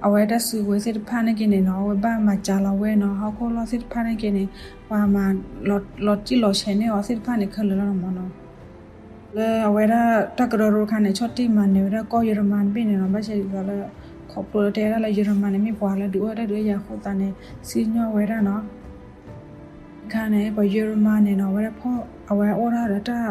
အဝဲတၢ်စုကဝဲၤသ့ၣ်တဖၣ်န့ၣ်က့န့ၣ်နီၤ အဝဲဘၣ်မၤစှၤလီၤဝဲနီၤ ဟီၣ်ခိၣ်လီၢ်သ့ၣ်တဖၣ်န့ၣ်က့န့ၣ် ပှၤမၤလီၤတံၢ်လီၤဆဲးန့ၢ်အီၤသ့ၣ်တဖၣ်န့ၣ်ခဲလၢာ်လီၤမၢ်နီၤ. လၢအဝဲဒၣ်တၢ်ကရၢကရိတခါန့ၣ် ဆီၣ်တံၢ်မၤနၢၤဝဲဒၣ်ကီၢ်ယီၤမနၤတဘ့ၣ်န့ၣ်နီၤ ဘၣ်ဆၣ်ဒ်သိးလၢ ခီဖျိလၢတဲဝဲဒၣ်လၢယီၤမနၤန့ၣ် မ့ၢ်ပှၤလၢဒုးအိၣ်ဝဲတၢ်ဒုးတၢ်ယၤအဃိသတးန့ၣ် စံၣ်ညီၣ်ဝဲဒၣ်နီၤ ခါန့ၣ် ပှၤယီၤမနၤန့ၣ်နီၤ အဝဲဒၣ်ဖီၣ် အဝဲအိၣ်ထီၣ်ဒီးတၢ်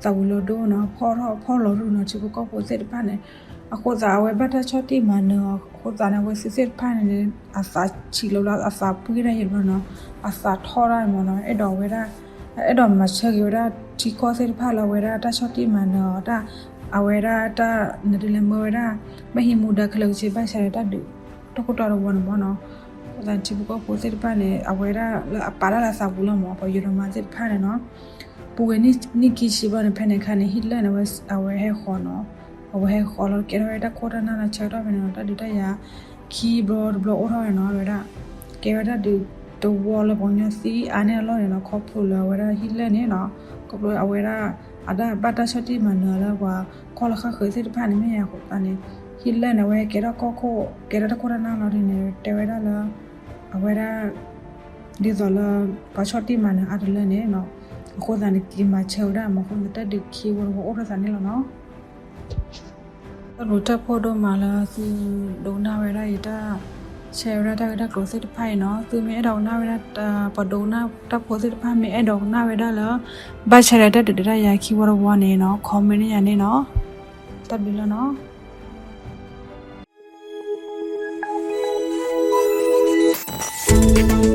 သးဝံၤလီၤဒိနီၤ ဖီၣ်ထီၣ်ဖီၣ်လီၤရူၢ်နီၤ ထံဖိကီၢ်ဖိသ့ၣ်တဖၣ်န့ၣ် အဃိသတး အဝဲဘၣ်တၢ်ဆီၣ်တံၢ်မၤနၢၤအီၤအဃိသတးန့ၣ် အဝဲသ့ၣ်သ့ၣ်တဖၣ်န့ၣ် အသးဆံးလီၤဘျီ အသးပှံၢ်တၢ်ယံာ်ဘျီနီၤ အသးထီၣ်တၢ်မၢ်နီၤ အဲၣ်ဒိးဝဲဒၣ် အဲၣ်ဒိးမၤဆၢက့ၤဝဲဒၣ်တၢ်ဆီၣ်တံၢ်မၤနၢၤအီၤ တၢ် အဝဲဒၣ်တၢ်နဒုးလဲၤမၢဝဲဒၣ် ဘၣ်ဟံးမူဒါခဲလၢာ်ကဆ့ဘၣ်ဆၣ်ဒီးတၢ်ဒုး တၢ်ခိၣ်တီတဝီန့ၣ်မၢ်နီၤ အဃိသတးထံဖိကီၢ်ဖိသ့ၣ်တဖၣ်န့ၣ် အဝဲဒၣ်လၢအပာ်တၢ်လၢအသးပူၤလီၤမၢ် ပှၤယီၤမနၤသ့ၣ်တဖၣ်န့ၣ်နီၤ ပူၤဝဲနံၣ်ခံဆံဘျီန့ၣ် ဖဲန့ၣ်အခါန့ၣ် ဟံၣ်လၢၢ်န့ၣ် အဝဲဟဲဃီၤနီၤ အဝဲဟဲဃီၤလီၤ ကဲထီၣ်ဝဲတၢ်ခိၣ်တၢ်နၢ်လၢဆၢကတီၢ်ဖဲန့ၣ်နီၤ တၢ်ဒုးတၢ်ယၤ ခံဘျီတဘျီအိၣ်ထီၣ်ဝဲနီၤ ဝဲဒၣ် ကဲဝဲဒၣ်ဒုးတဝီလၢပှၤကညီသံအါန့ၢ်အလီၢ်န့ၣ်နီၤ ခီဖျိလၢအဝဲဒၣ်ဟံၣ်လၢၢ်န့ၣ်နီၤ ခီဖျိအဝဲဒၣ် အတၢ်ဘၣ်တၢ်ဆီၣ်တံၢ်မၤနၢၤလၢပှၤကီၢ်လၢဃၣ်ဃၢၤသ့ၣ်တဖၣ်န့ၣ်မ့ၢ်ယါအဃိသတးန့ၣ် ဟံၣ်လၢၢ်န့ၣ် အဝဲကဲထီၣ်ကီၢ်ခိၣ် ကဲထီၣ်တၢ်ခိၣ်တၢ်နၢ်လီၤဒ်န့ၣ် တဲဝဲဒၣ်လၢ အဝဲဒၣ် ဒ်သိးလၢ ပှၤဆီၣ်တံၢ်မၤနၢၤအါတလၢန့ၣ်နီၤ အဃိသတးန့ၣ် က့ၤမၤဆၢဝဲဒၣ်မၢ် အဃိသတးတၢ်ဒုးခံဝီတဝီအိၣ်ထီၣ်သးန့ၣ်လီၤနီၤ တၢ်ဘျုးတၢ်ဖှိၣ်ဒိၣ်မးလၢသုဒိကနၣ်ဝဲဒၣ်အံၤတၢ် ဆဲးဝဲဒၣ်တၢ်ဂ့ၢ်တၢ်ကျိၤသ့ၣ်တဖၣ်အံၤနီၤ သုမ့ၢ်အဲၣ်ဒိးကနၣ်ဝဲဒၣ် ပှၤဒိကနၣ်တၢ်ဖိသ့ၣ်တဖၣ်မ့ၢ်အဲၣ်ဒိးကနၣ်ဝဲဒၣ်လၢ ဘၣ်ဆၣ်ဒီးတၢ်ဒုးတၢ်ယၤခံဝီတဝီန့ၣ်နီၤ comment န့ၢ်ယၤန့ၣ်နီၤ တၢ်ဘျုးလီၤနီၤ